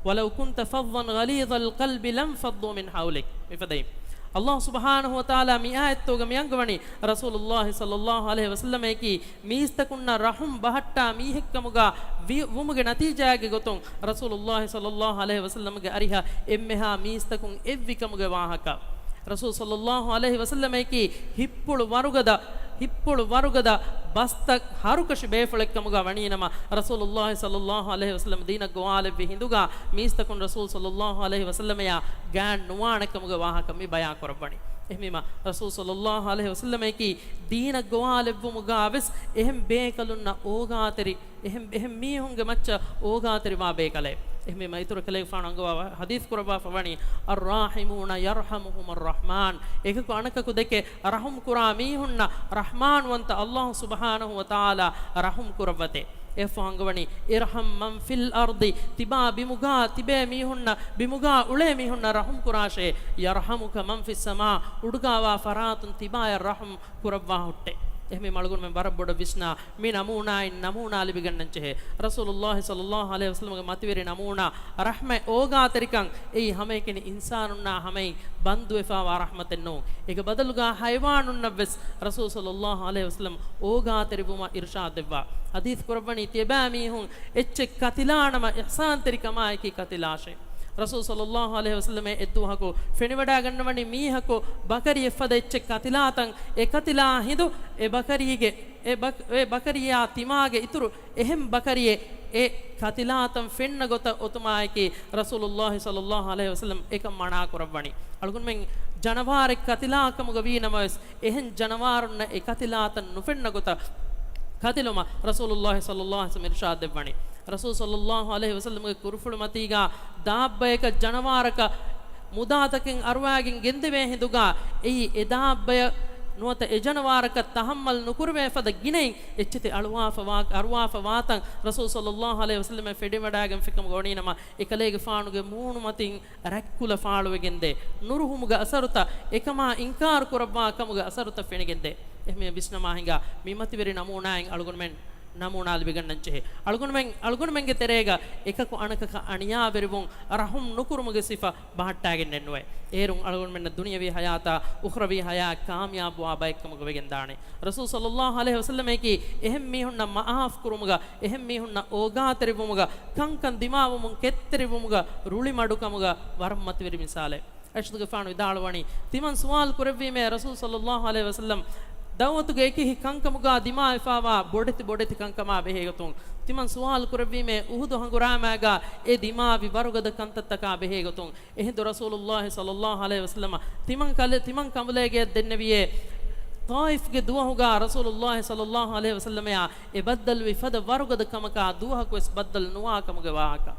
ولو كنت فظا غليظ القلب لانفضوا من حولك. މިފަދައިން ﷲ ސުބްޙާނަހޫ ވަތަޢާލާ މި އާޔަތުގަ މި އަންގަވަނީ، ރަސޫލުﷲ ޞައްލަﷲ ޢަލައިހި ވަސައްލަމައަކީ މީސްތަކުންނަށް ރަޙުމް ބަހައްޓާ މީހެއްކަމުގަ ވި-، ވުމުގެ ނަތީޖާގެ ގޮތުން ރަސޫލުﷲ ޞައްލަﷲ ޢަލައިހި ވަސައްލަމަގެ އަރިހަށް އެންމެހާ މީސްތަކުން އެއްވި ކަމުގެ ވާހަކަ. ރަސޫލު ޞައްލަﷲ ޢަލައިހި ވަސައްލަމައަކީ ހިތްޕުޅު ވަރުގަދަ، ހިތްޕުޅު ވަރުގަދަ ބަސްތައް ހަރުކަށި ބޭފުޅެއްކަމުގަ ވަނީނަމަ، ރަސޫލުﷲ ޞައްލަﷲ ޢަލައިހި ވަސައްލަމަ ދީނަށް ގޮވާލެއްވި ހިނދުގަ މީސްތަކުން ރަސޫލު ޞައްލަﷲ ޢަލައިހި ވަސައްލަމަޔާ ގާތް ނުވާނެ ކަމުގެ ވާހަކަ މި ބަޔާން ކުރައްވަނީ. އެހެންވީމަ، ރަސޫލު ޞައްލަﷲ ޢަލައިހި ވަސައްލަމައަކީ ދީނަށް ގޮވާލެއްވުމުގަ ވެސް އެހެން ބޭކަލުންނަށް އޯގާތެރި، އެހެން، އެހެން މީހުންގެ މައްޗަށް އޯގާތެރިވާ ބޭކަލެއް. އެހެންވީމަ، އިތުރު ކަލޭގެފާނު އަންގަވާ ޙަދީޘް ކުރައްވާފަ ވަނީ، الراحمون يرحمهم الرحمن. އެކަކު އަނެކަކު ދެކެ ރަޙުމް ކުރާ މީހުންނަށް ރަޙްމާންވަންތަ ﷲ ސުބްޙާނަހޫ ވަތަޢާލާ ރަޙުމް ކުރައްވަތޭ. އެއަށްފަހު އަންގަވަނީ، ارحم من في الأرض، ތިބާ ބިމުގާ ތިބޭ މީހުންނަށް، ބިމުގާ އުޅޭ މީހުންނަށް ރަޙުމް ކުރާށޭ، يرحمك من في السماء، އުޑުގާވާ ފަރާތުން ތިބާޔަށް ރަޙުމް ކުރައްވާ ހުއްޓޭ. އެހެންވީމަ އަޅުގަނޑުމެން ވަރަށް ބޮޑަށް ވިސްނާ، މި ނަމޫނާއިން ނަމޫނާ ލިބިގަންނަން ޖެހޭ. ރަސޫލުﷲ ޞައްލަﷲ ޢަލައިހި ވަސައްލަމަގެ މަތިވެރި ނަމޫނާ، ރަޙްމަތް އޯގާތެރިކަން، އެއީ ހަމައެކަނި އިންސާނުންނާ ހަމައިން ބަންދުވެފާވާ ރަޙްމަތެއް ނޫން. އޭގެ ބަދަލުގަ ހައިވާނުންނަށްވެސް ރަސޫލު ޞައްލަﷲ ޢަލައިހި ވަސައްލަމަ އޯގާތެރިވުމަށް އިރުޝާދު ދެއްވާ. ޙަދީޘް ކުރައްވަނީ، ތިޔަބައިމީހުން އެއްޗެއް ކަތިލާނަމަ އިޙްސާންތެރިކަމާއެކީ ކަތިލާށޭ. ރަސޫލު ޞައްލަﷲ ޢަލައިހި ވަސައްލަމަ އެއްދުވަހަކު ފެނިވަޑައިގަންނަވަނީ މީހަކު ބަކަރިއެއް ފަދަ އެއްޗެއް ކަތިލާތަން، އެ ކަތިލާ ހިނދު އެ ބަކަރީގެ، އެ ބަކް-، އެ ބަކަރިޔާ ތިމާގެ އިތުރު އެހެން ބަކަރިއެއް އެ ކަތިލާތަން ފެންނަ ގޮތަށް އޮތުމާއެކީ، ރަސޫލުﷲ ޞައްލަﷲ ޢަލައިހި ވަސައްލަމަ އެކަން މަނާ ކުރައްވަނީ. އަޅުގަނޑުމެން ޖަނަވާރެއް ކަތިލާ ކަމުގަ ވީނަމަވެސް، އެހެން ޖަނަވާރުންނަށް އެ ކަތިލާތަން ނުފެންނަ ގޮތަށް ކަތިލުމަށް ރަސޫލުﷲ ޞައްލަﷲ ޢަލައިހި ވަސައްލަމަ އިރުޝާދު ދެއްވަނީ. ރަސޫލު ޞައްލަﷲ ޢަލައިހި ވަސައްލަމަގެ ކުރުފުޅު މަތީގަ ދާއްބަޔަކަށް ޖަނަވާރަކަށް މުދާތަކެއް އަރުވާގެން ގެންދެވޭ ހިނދުގަ، އެއީ އެ ދާއްބަޔަށް ނުވަތަ އެ ޖަނަވާރަކަށް ތަޙައްމަލް ނުކުރެވޭ ފަދަ ގިނައިން އެއްޗެތި އަޅުވާފަ ވާ-، އަރުވާފަ ވާތަން ރަސޫލު ޞައްލަﷲ ޢަލައިހި ވަސައްލަމަ ފެނިވަޑައިގެންފިކަމުގަ ވަނީނަމަ، އެކަލޭގެފާނުގެ މޫނުމަތިން ރަތްކުލަ ފާޅުވެގެންދޭ. ނުރުހުމުގެ އަސަރުތައް، އެކަމާ އިންކާރު ކުރައްވާ ކަމުގެ އަސަރުތައް ފެނިގެންދޭ. އެހެންވެ ވިސްނަމާ ހިނގާ މި މަތިވެރި ނަމޫނާއިން އަޅުގަނޑުމެން ނަމޫނާ ލިބިގަންނަންޖެހޭ. އަޅުގަނޑުމެން، އަޅުގަނޑުމެންގެ ތެރޭގަ އެކަކު އަނެކަކަށް އަނިޔާވެރިވުން، ރަޙުމް ނުކުރުމުގެ ސިފަ ބަހައްޓާގެންނެއްނުވޭ. އޭރުން އަޅުގަނޑުމެންނަށް ދުނިޔަވީ ޙަޔާތާ، އުޚްރަވީ ޙަޔާތް ކާމިޔާބުވާ ބައެއްކަމުގަ ވެގެންދާނެ. ރަސޫލު ޞައްލަﷲ ޢަލައިހި ވަސައްލަމައަކީ އެހެން މީހުންނަށް މަޢާފް ކުރުމުގަ، އެހެން މީހުންނަށް އޯގާތެރިވުމުގަ، ކަންކަން ދިމާވުމުން ކެތްތެރިވުމުގަ، ރުޅިމަޑުކަމުގަ ވަރަށް މަތިވެރި މިސާލެއް. އައިޝަތުގެފާނު ވިދާޅުވަނީ، ތިމަން ސުވާލު ކުރެއްވީމޭ ރަސޫލު ޞައްލަﷲ ޢަލައިހި ވަސައްލަމް ދަޢުވަތުގެ އެކި ކަންކަމުގާ ދިމާވެފާވާ ބޮޑެތި ބޮޑެތި ކަންކަމާ ބެހޭގޮތުން، ތިމަން ސުވާލު ކުރެއްވީމޭ އުޙުދު ހަނގުރާމާގާ އެ ދިމާވި ވަރުގަދަ ކަންތައްތަކާ ބެހޭގޮތުން. އެހިނދު ރަސޫލުﷲ ޞައްލަﷲ ޢަލައިހި ވަސައްލަމަ ތިމަން ކަލެ-، ތިމަން ކަނބުލައިގެޔަށް ދެންނެވިޔޭ، ޠާއިފްގެ ދުވަހުގާ ރަސޫލުﷲ ޞައްލަﷲ ޢަލައިހި ވަސައްލަމަޔާ އެ ބައްދަލުވި ފަދަ ވަރުގަދަ ކަމަކާ ދުވަހަކުވެސް ބައްދަލު ނުވާ ކަމުގެ ވާހަކަ.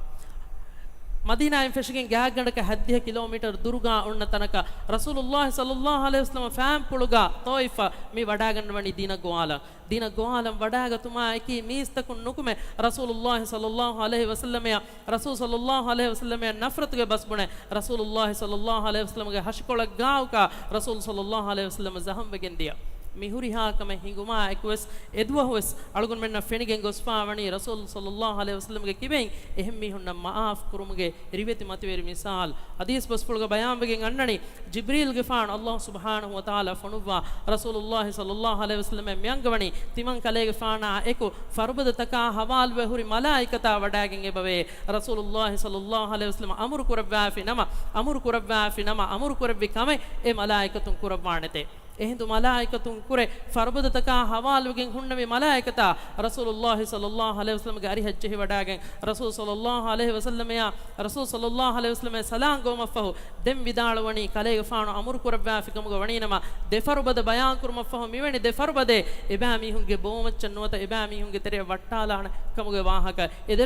މަދީނާއިން ފެށިގެން ގާތްގަނޑަކަށް ހައްދިހަ ކިލޯމީޓަރ ދުރުގާ އޮންނަ ތަނަކަށް ރަސޫލުﷲ ޞައްލައްލާހު ޢަލައިހި ވަސައްލަމަ ފައިންޕުޅުގާ ޠާއިފަށް މި ވަޑާގަންނަވަނީ ދީނަށް ގޮވާލަން. ދީނަށް ގޮވާލަން ވަޑާގަތުމާއެކީ މީސްތަކުން ނުކުމެ، ރަސޫލުﷲ ޞައްލައްލާހު ޢަލައިހި ވަސައްލަމަޔަށް، ރަސޫލު ޞައްލައްލާހު ޢަލައިހި ވަސައްލަމަޔަށް ނަފްރަތުގެ ބަސް ބުނެ، ރަސޫލުﷲ ޞައްލައްލާހު ޢަލައިހި ވަސައްލަމަގެ ހަށިކޮޅަށް ގާއުކާ ރަސޫލު ޞައްލައްލާހު ޢަލައިހި ވަސައްލަމަ ޒަޚަމްވެގެން ދިޔަ. މި ހުރިހާ ކަމެއް ހިނގުމާއެކުވެސް، އެދުވަހުވެސް އަޅުގަނޑުމެންނަށް ފެނިގެން ގޮސްފާވަނީ ރަސޫލު ޞައްލައްލާހު ޢަލައިހި ވަސައްލަމަގެ ކިބައިން އެހެން މީހުންނަށް މަޢާފް ކުރުމުގެ ރިވެތި މަތިވެރި މިސާލު. ޙަދީޘް ބަސްފުޅުގަ ބަޔާންވެގެން އަންނަނީ، ޖިބްރީލްގެފާނު ﷲ ސުބްޙާނަހު ވަތަޢާލާ ފޮނުއްވާ ރަސޫލުﷲ ޞައްލައްލާހު ޢަލައިހި ވަސައްލަމައަށް މިއަންގަވަނީ، ތިމަން ކަލޭގެފާނާ އެކު ފަރުބަދަތަކާ ޙަވާލުވެ ހުރި މަލާއިކަތާ ވަޑާގެން އެބަވޭ. ރަސޫލުﷲ ޞައްލައްލާހު ޢަލައިހި ވަސައްލަމަ އަމުރު ކުރައްވާފި ނަމަ، އަމުރު ކުރައްވާފި ނަމަ، އަމުރު ކުރެއްވި ކަމެއް އެ މަލާއިކަތުން ކުރައްވާނެތޭ. އެހިނދު މަލާއިކަތުން ކުރެ ފަރުބަދަތަކާ ޙަވާލުވެގެން ހުންނެވި މަލާއިކަތާ ރަސޫލުﷲ ޞައްލައްލާހު ޢަލައިހި ވަސައްލަމަގެ އަރިހަށް ޖެހިވަޑާގެން، ރަސޫލު ޞައްލައްލާހު ޢަލައިހި ވަސައްލަމަޔާ، ރަސޫލު ޞައްލައްލާހު ޢަލައިހި ވަސައްލަމަޔަށް ސަލާން ގޮވުމަށްފަހު، ދެން ވިދާޅުވަނީ، ކަލޭގެފާނު އަމުރު ކުރައްވާފި ކަމުގަ ވަނީނަމަ، ދެ ފަރުބަދަ ބަޔާން ކުރުމަށްފަހު މިވެނި ދެ ފަރުބަދައެއް އެބައިމީހުންގެ ބޯމައްޗަށް ނުވަތަ އެބައިމީހުންގެ ތެރެއަށް ވައްޓާލާނެ ކަމުގެ ވާހަކަ، އެ ދެ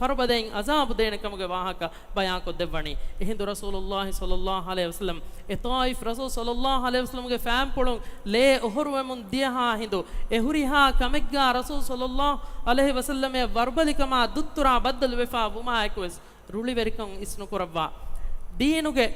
ފަރުބަދައިން ޢަޒާބު ދޭނެ ކަމުގެ ވާހަކަ ބަޔާންކޮށްދެއްވަނީ. އެހިނދު ރަސޫލުﷲ ޞައްލައްލާހު ޢަލައިހި ވަސައްލަމަ އެ ޠާއިފް ރަސޫލު ޞައްލައްލާހު ޢަލައިހި ވަސައްލަމަގެ ފައިންޕުޅުން ލޭ އޮހޮރުވަމުން ދިޔަހާ ހިނދު، އެ ހުރިހާ ކަމެއްގާ ރަސޫލު ޞައްލައްލާހު ޢަލައިހި ވަސައްލަމަޔަށް ވަރުބަލިކަމާ ދުއްތުރާ ބައްދަލުވެފާ ވުމާއެކުވެސް، ރުޅިވެރިކަން އިސްނުކުރައްވާ، ދީނުގެ،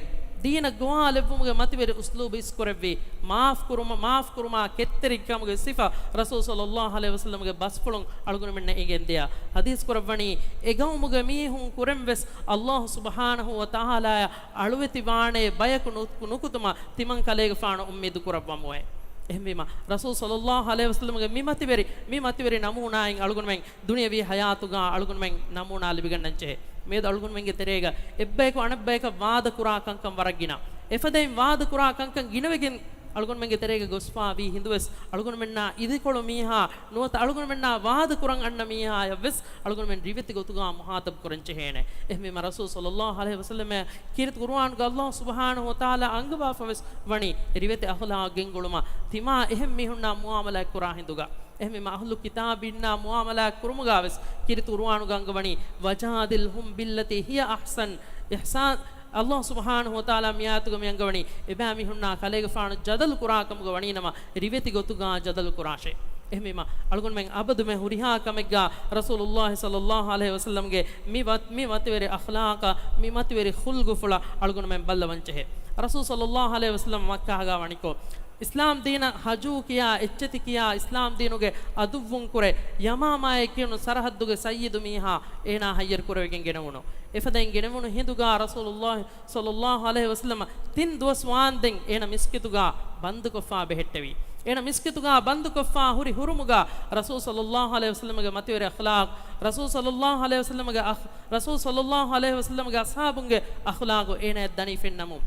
ދީނަށް ގޮވާލެއްވުމުގެ މަތިވެރި އުސްލޫބު އިސްކުރެއްވި، މާފް ކުރުމަ-، މާފް ކުރުމާ ކެތްތެރިކަމުގެ ސިފަ ރަސޫލު ޞައްލައްލާހު ޢަލައިހި ވަސައްލަމަގެ ބަސްފުޅުން އަޅުގަނޑުމެންނަށް އެނގެންދިޔަ. ޙަދީޘް ކުރައްވަނީ، އެ ގައުމުގެ މީހުން ކުރެން ވެސް ﷲ ސުބްޙާނަހު ވަތަޢާލާއަށް އަޅުވެތިވާނޭ ބަޔަކު ނު-، ނުކުތުމަށް ތިމަން ކަލޭގެފާނު އުއްމީދު ކުރައްވަމުވެ. އެހެންވީމަ، ރަސޫލު ޞައްލައްލާހު ޢަލައިހި ވަސައްލަމަގެ މި މަތިވެރި، މި މަތިވެރި ނަމޫނާއިން އަޅުގަނޑުމެން ދުނިޔަވީ ޙަޔާތުގާ އަޅުގަނޑުމެން ނަމޫނާ ލިބިގަންނަންޖެހޭ. މިއަދު އަޅުގަނޑުމެންގެ ތެރޭގަ އެއްބަޔަކު އަނެއްބަޔަކަށް ވާދަކުރާ ކަންކަން ވަރަށް ގިނަ. އެފަދައިން ވާދަކުރާ ކަންކަން ގިނަވެގެން އަޅުގަނޑުމެންގެ ތެރޭގަ ގޮސްފާވީ ހިނދުވެސް، އަޅުގަނޑުމެންނާ އިދިކޮޅު މީހާ ނުވަތަ އަޅުގަނޑުމެންނާ ވާދަކުރަން އަންނަ މީހާޔަށްވެސް އަޅުގަނޑުމެން ރިވެތި ގޮތުގާ މުޚާޠަބް ކުރަންޖެހޭނެ. އެހެންވީމަ ރަސޫލު ޞައްލައްލާހު ޢަލައިހި ވަސައްލަމަ ކީރިތި ޤުރުއާނުގަ ﷲ ސުބްޙާނަހު ވަތަޢާލާ އަންގަވާފަވެސް ވަނީ ރިވެތި އަޚްލާޤް ގެންގުޅުމަށް ތިމާ އެހެން މީހުންނާ މުޢާމަލާތް ކުރާ ހިނދުގަ. އެހެންވީމަ އަހްލު ކިތާބީންނާ މުޢާމަލާތް ކުރުމުގާވެސް ކީރިތި ޤުރުއާނުގަ އަންގަވަނީ، "وجادلهم بالتي هي أحسن." އިޙްސާން، ﷲ ސުބްޙާނަހު ވަތަޢާލާ މިއާޔަތުގަ މި އަންގަވަނީ، އެބައިމީހުންނާ ކަލޭގެފާނު ޖަދަލު ކުރާ ކަމުގަ ވަނީނަމަ، ރިވެތި ގޮތުގާ ޖަދަލު ކުރާށޭ. އެހެންވީމަ، އަޅުގަނޑުމެން އަބަދުމެ ހުރިހާ ކަމެއްގާ ރަސޫލުﷲ ޞައްލައްލާހު ޢަލައިހި ވަސައްލަމްގެ މި ވަ-، މި މަތިވެރި އަޚްލާޤަށް، މި މަތިވެރި ޚުލްޤުފުޅަށް އަޅުގަނޑުމެން ބައްލަވަންޖެހޭ. ރަސޫލު ޞައްލައްލާހު ޢަލައިހި ވަސައްލަމް މައްކާގާ ވަނިކޮށް، އިސްލާމް ދީނަށް ހަޖޫ ކިޔާ، އެއްޗެތި ކިޔާ، އިސްލާމް ދީނުގެ އަދުއްވުން ކުރެ، ޔަމާމާއޭ ކިޔުނު ސަރަހައްދުގެ ސައްޔިދު މީހާ އޭނާ ހައްޔަރު ކުރެވިގެން ގެނެވުނު. އެފަދައިން ގެނެވުނު ހިނދުގާ ރަސޫލުﷲ ޞައްލައްލާހު ޢަލައިހި ވަސައްލަމަ ތިން ދުވަސް ވާންދެން އޭނަ މިސްކިތުގާ ބަންދުކޮށްފާ ބެހެއްޓެވި. އޭނަ މިސްކިތުގާ ބަންދުކޮށްފާ ހުރި ހުރުމުގާ ރަސޫލު ޞައްލައްލާހު ޢަލައިހި ވަސައްލަމަގެ މަތިވެރި އަޚްލާޤް، ރަސޫލު ޞައްލައްލާހު ޢަލައިހި ވަސައްލަމަގެ އަޚް-، ރަސޫލު ޞައްލައްލާހު ޢަލައިހި ވަސައްލަމަގެ އަޞްޙާބުންގެ އަޚްލާޤު އޭނަޔަށް ދަނީ ފެންނަމުން،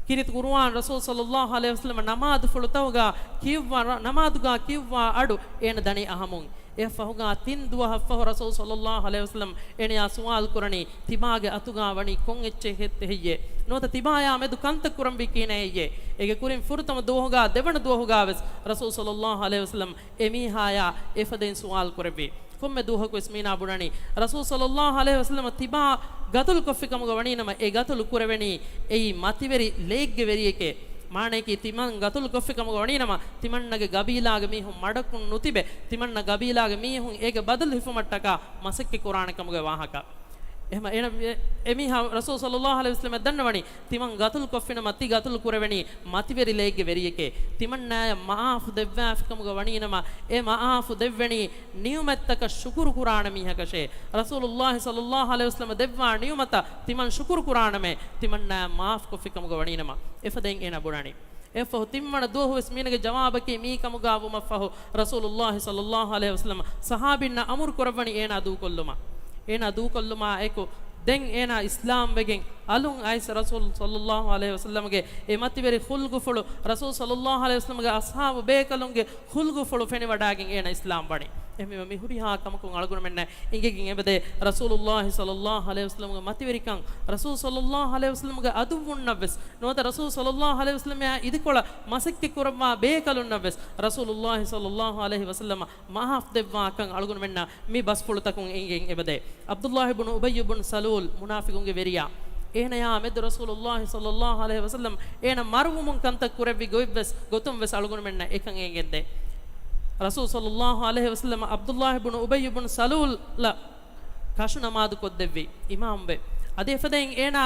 ކީރިތި ޤުރުއާން ރަސޫލު ޞައްލައްލާހު ޢަލައިހި ވަސައްލަމަ ނަމާދުފުޅުތަކުގާ ކިޔުއްވާ، ނަމާދުގާ ކިޔުއްވާ އަޑު އޭނަ ދަނީ އަހަމުން. އެއަށްފަހުގާ ތިން ދުވަހަށްފަހު ރަސޫލު ޞައްލައްލާހު ޢަލައިހި ވަސައްލަމް އޭނަޔާ ސުވާލު ކުރަނީ، ތިބާގެ އަތުގާ ވަނީ ކޮން އެއްޗެއް ހެއް-، ހެއްޔޭ؟ ނުވަތަ ތިބާޔާ މެދު ކަންތައް ކުރަންވީ ކިހިނެއް ހެއްޔޭ؟ އޭގެ ކުރިން ފުރަތަމަ ދުވަހުގާ ދެވަނަ ދުވަހުގާވެސް ރަސޫލު ޞައްލައްލާހު ޢަލައިހި ވަސައްލަމް އެމީހާޔާ އެފަދައިން ސުވާލު ކުރެއްވި. ކޮންމެ ދުވަހަކުވެސް މީނާ ބުނަނީ، ރަސޫލު ޞައްލައްލާހު ޢަލައިހި ވަސައްލަމަ ތިބާ ގަތުލު ކޮށްފި ކަމުގަ ވަނީނަމަ، އެ ގަތުލު ކުރެވެނީ އެއީ މަތިވެރި ލެއެއްގެ ވެރިއެކޭ. މާނަޔަކީ، ތިމަން ގަތުލު ކޮށްފި ކަމުގަ ވަނީނަމަ، ތިމަންނަގެ ގަބީލާގެ މީހުން މަޑަކުން ނުތިބެ، ތިމަންނަ ގަބީލާގެ މީހުން އޭގެ ބަދަލު ހިފުމަށްޓަކާ މަސައްކަތް ކުރާނެ ކަމުގެ ވާހަކަ. އެހެމަ އޭނަ އެ-، އެމީހާ ރަސޫލު ޞައްލައްލާހު ޢަލައިހި ވަސައްލަމަށް ދަންނަވަނީ، ތިމަން ގަތުލު ކޮށްފިނަމަ، ތި ގަތުލު ކުރެވެނީ މަތިވެރި ލެއެއްގެ ވެރިއެކޭ. ތިމަންނާޔަށް މަޢާފު ދެއްވާފި ކަމުގަ ވަނީނަމަ، އެ މަޢާފު ދެއްވެނީ ނިޢުމަތްތަކަށް ޝުކުރު ކުރާނެ މީހަކަށޭ. ރަސޫލުﷲ ޞައްލައްލާހު ޢަލައިހި ވަސައްލަމަ ދެއްވާ ނިޢުމަތަށް ތިމަން ޝުކުރު ކުރާނަމޭ، ތިމަންނާޔަށް މަޢާފު ކޮށްފި ކަމުގަ ވަނީނަމަ. އެފަދައިން އޭނަ ބުނަނީ. އެއަށްފަހު ތިންވަނަ ދުވަހުވެސް މީނަގެ ޖަވާބަކީ މީ ކަމުގާ ވުމަށްފަހު، ރަސޫލުﷲ ޞައްލައްލާހު ޢަލައިހި ވަސައްލަމަ ޞަޙާބީންނަށް އަމުރު ކުރައްވަނީ އޭނާ ދޫކޮށްލުމަށް. އޭނާ ދޫކޮށްލުމާ އެކު، ދެން އޭނާ އިސްލާމްވެގެން އަލުން އައިސް ރަސޫލު ޞައްލައްލާހު ޢަލައިހި ވަސައްލަމަގެ އެ މަތިވެރި ޚުލްޤުފުޅު، ރަސޫލު ޞައްލައްލާހު ޢަލައިހި ވަސައްލަމަގެ އަޞްޙާބު ބޭކަލުންގެ ޚުލްޤުފުޅު ފެނިވަޑާގެން އޭނަ އިސްލާމް ވަނީ. އެހެންވީމަ މި ހުރިހާ ކަމަކުން އަޅުގަނޑުމެންނަށް އެނގިގެން އެބަދޭ ރަސޫލުﷲ ޞައްލަﷲ ޢަލައިހި ވަސައްލަމްގެ މަތިވެރިކަން، ރަސޫލު ޞައްލަﷲ ޢަލައިހި ވަސައްލަމްގެ އަދުއްވުންނަށްވެސް ނުވަތަ ރަސޫލު ޞައްލަﷲ ޢަލައިހި ވަސައްލަމާ އިދިކޮޅަށް މަސައްކަތް ކުރައްވާ ބޭކަލުންނަށްވެސް ރަސޫލުﷲ ޞައްލަﷲ ޢަލައިހި ވަސައްލަމަށް މަޢާފް ދެއްވާކަން އަޅުގަނޑުމެންނަށް މި ބަސްފުޅުތަކުން އެނގިގެން އެބަދޭ. ޢަބްދުﷲ ބުނު އުބައްޔު ބުނު ސަލޫލް މުނާފިޤުންގެ ވެރިޔާ، އޭނަޔާ މެދު ރަސޫލުﷲ ޞައްލަﷲ ޢަލައިހި ވަސައްލަމް އޭނަ މަރުވުމުން ކަންތައް ކުރެއްވި ގޮތްވެސް، ގޮތުންވެސް އަޅުގަނޑުމެންނަށް އެކަން އެނގެންދޭ. ރަސޫލު ޞައްލަﷲ ޢަލައިހި ވަސައްލަމަ ޢަބްދުﷲ ބުނު އުބައްޔު ބުނު ސަލޫލަށް ކަށު ނަމާދު ކޮށްދެއްވި އިމާމްވެ. އަދި އެފަދައިން އޭނާ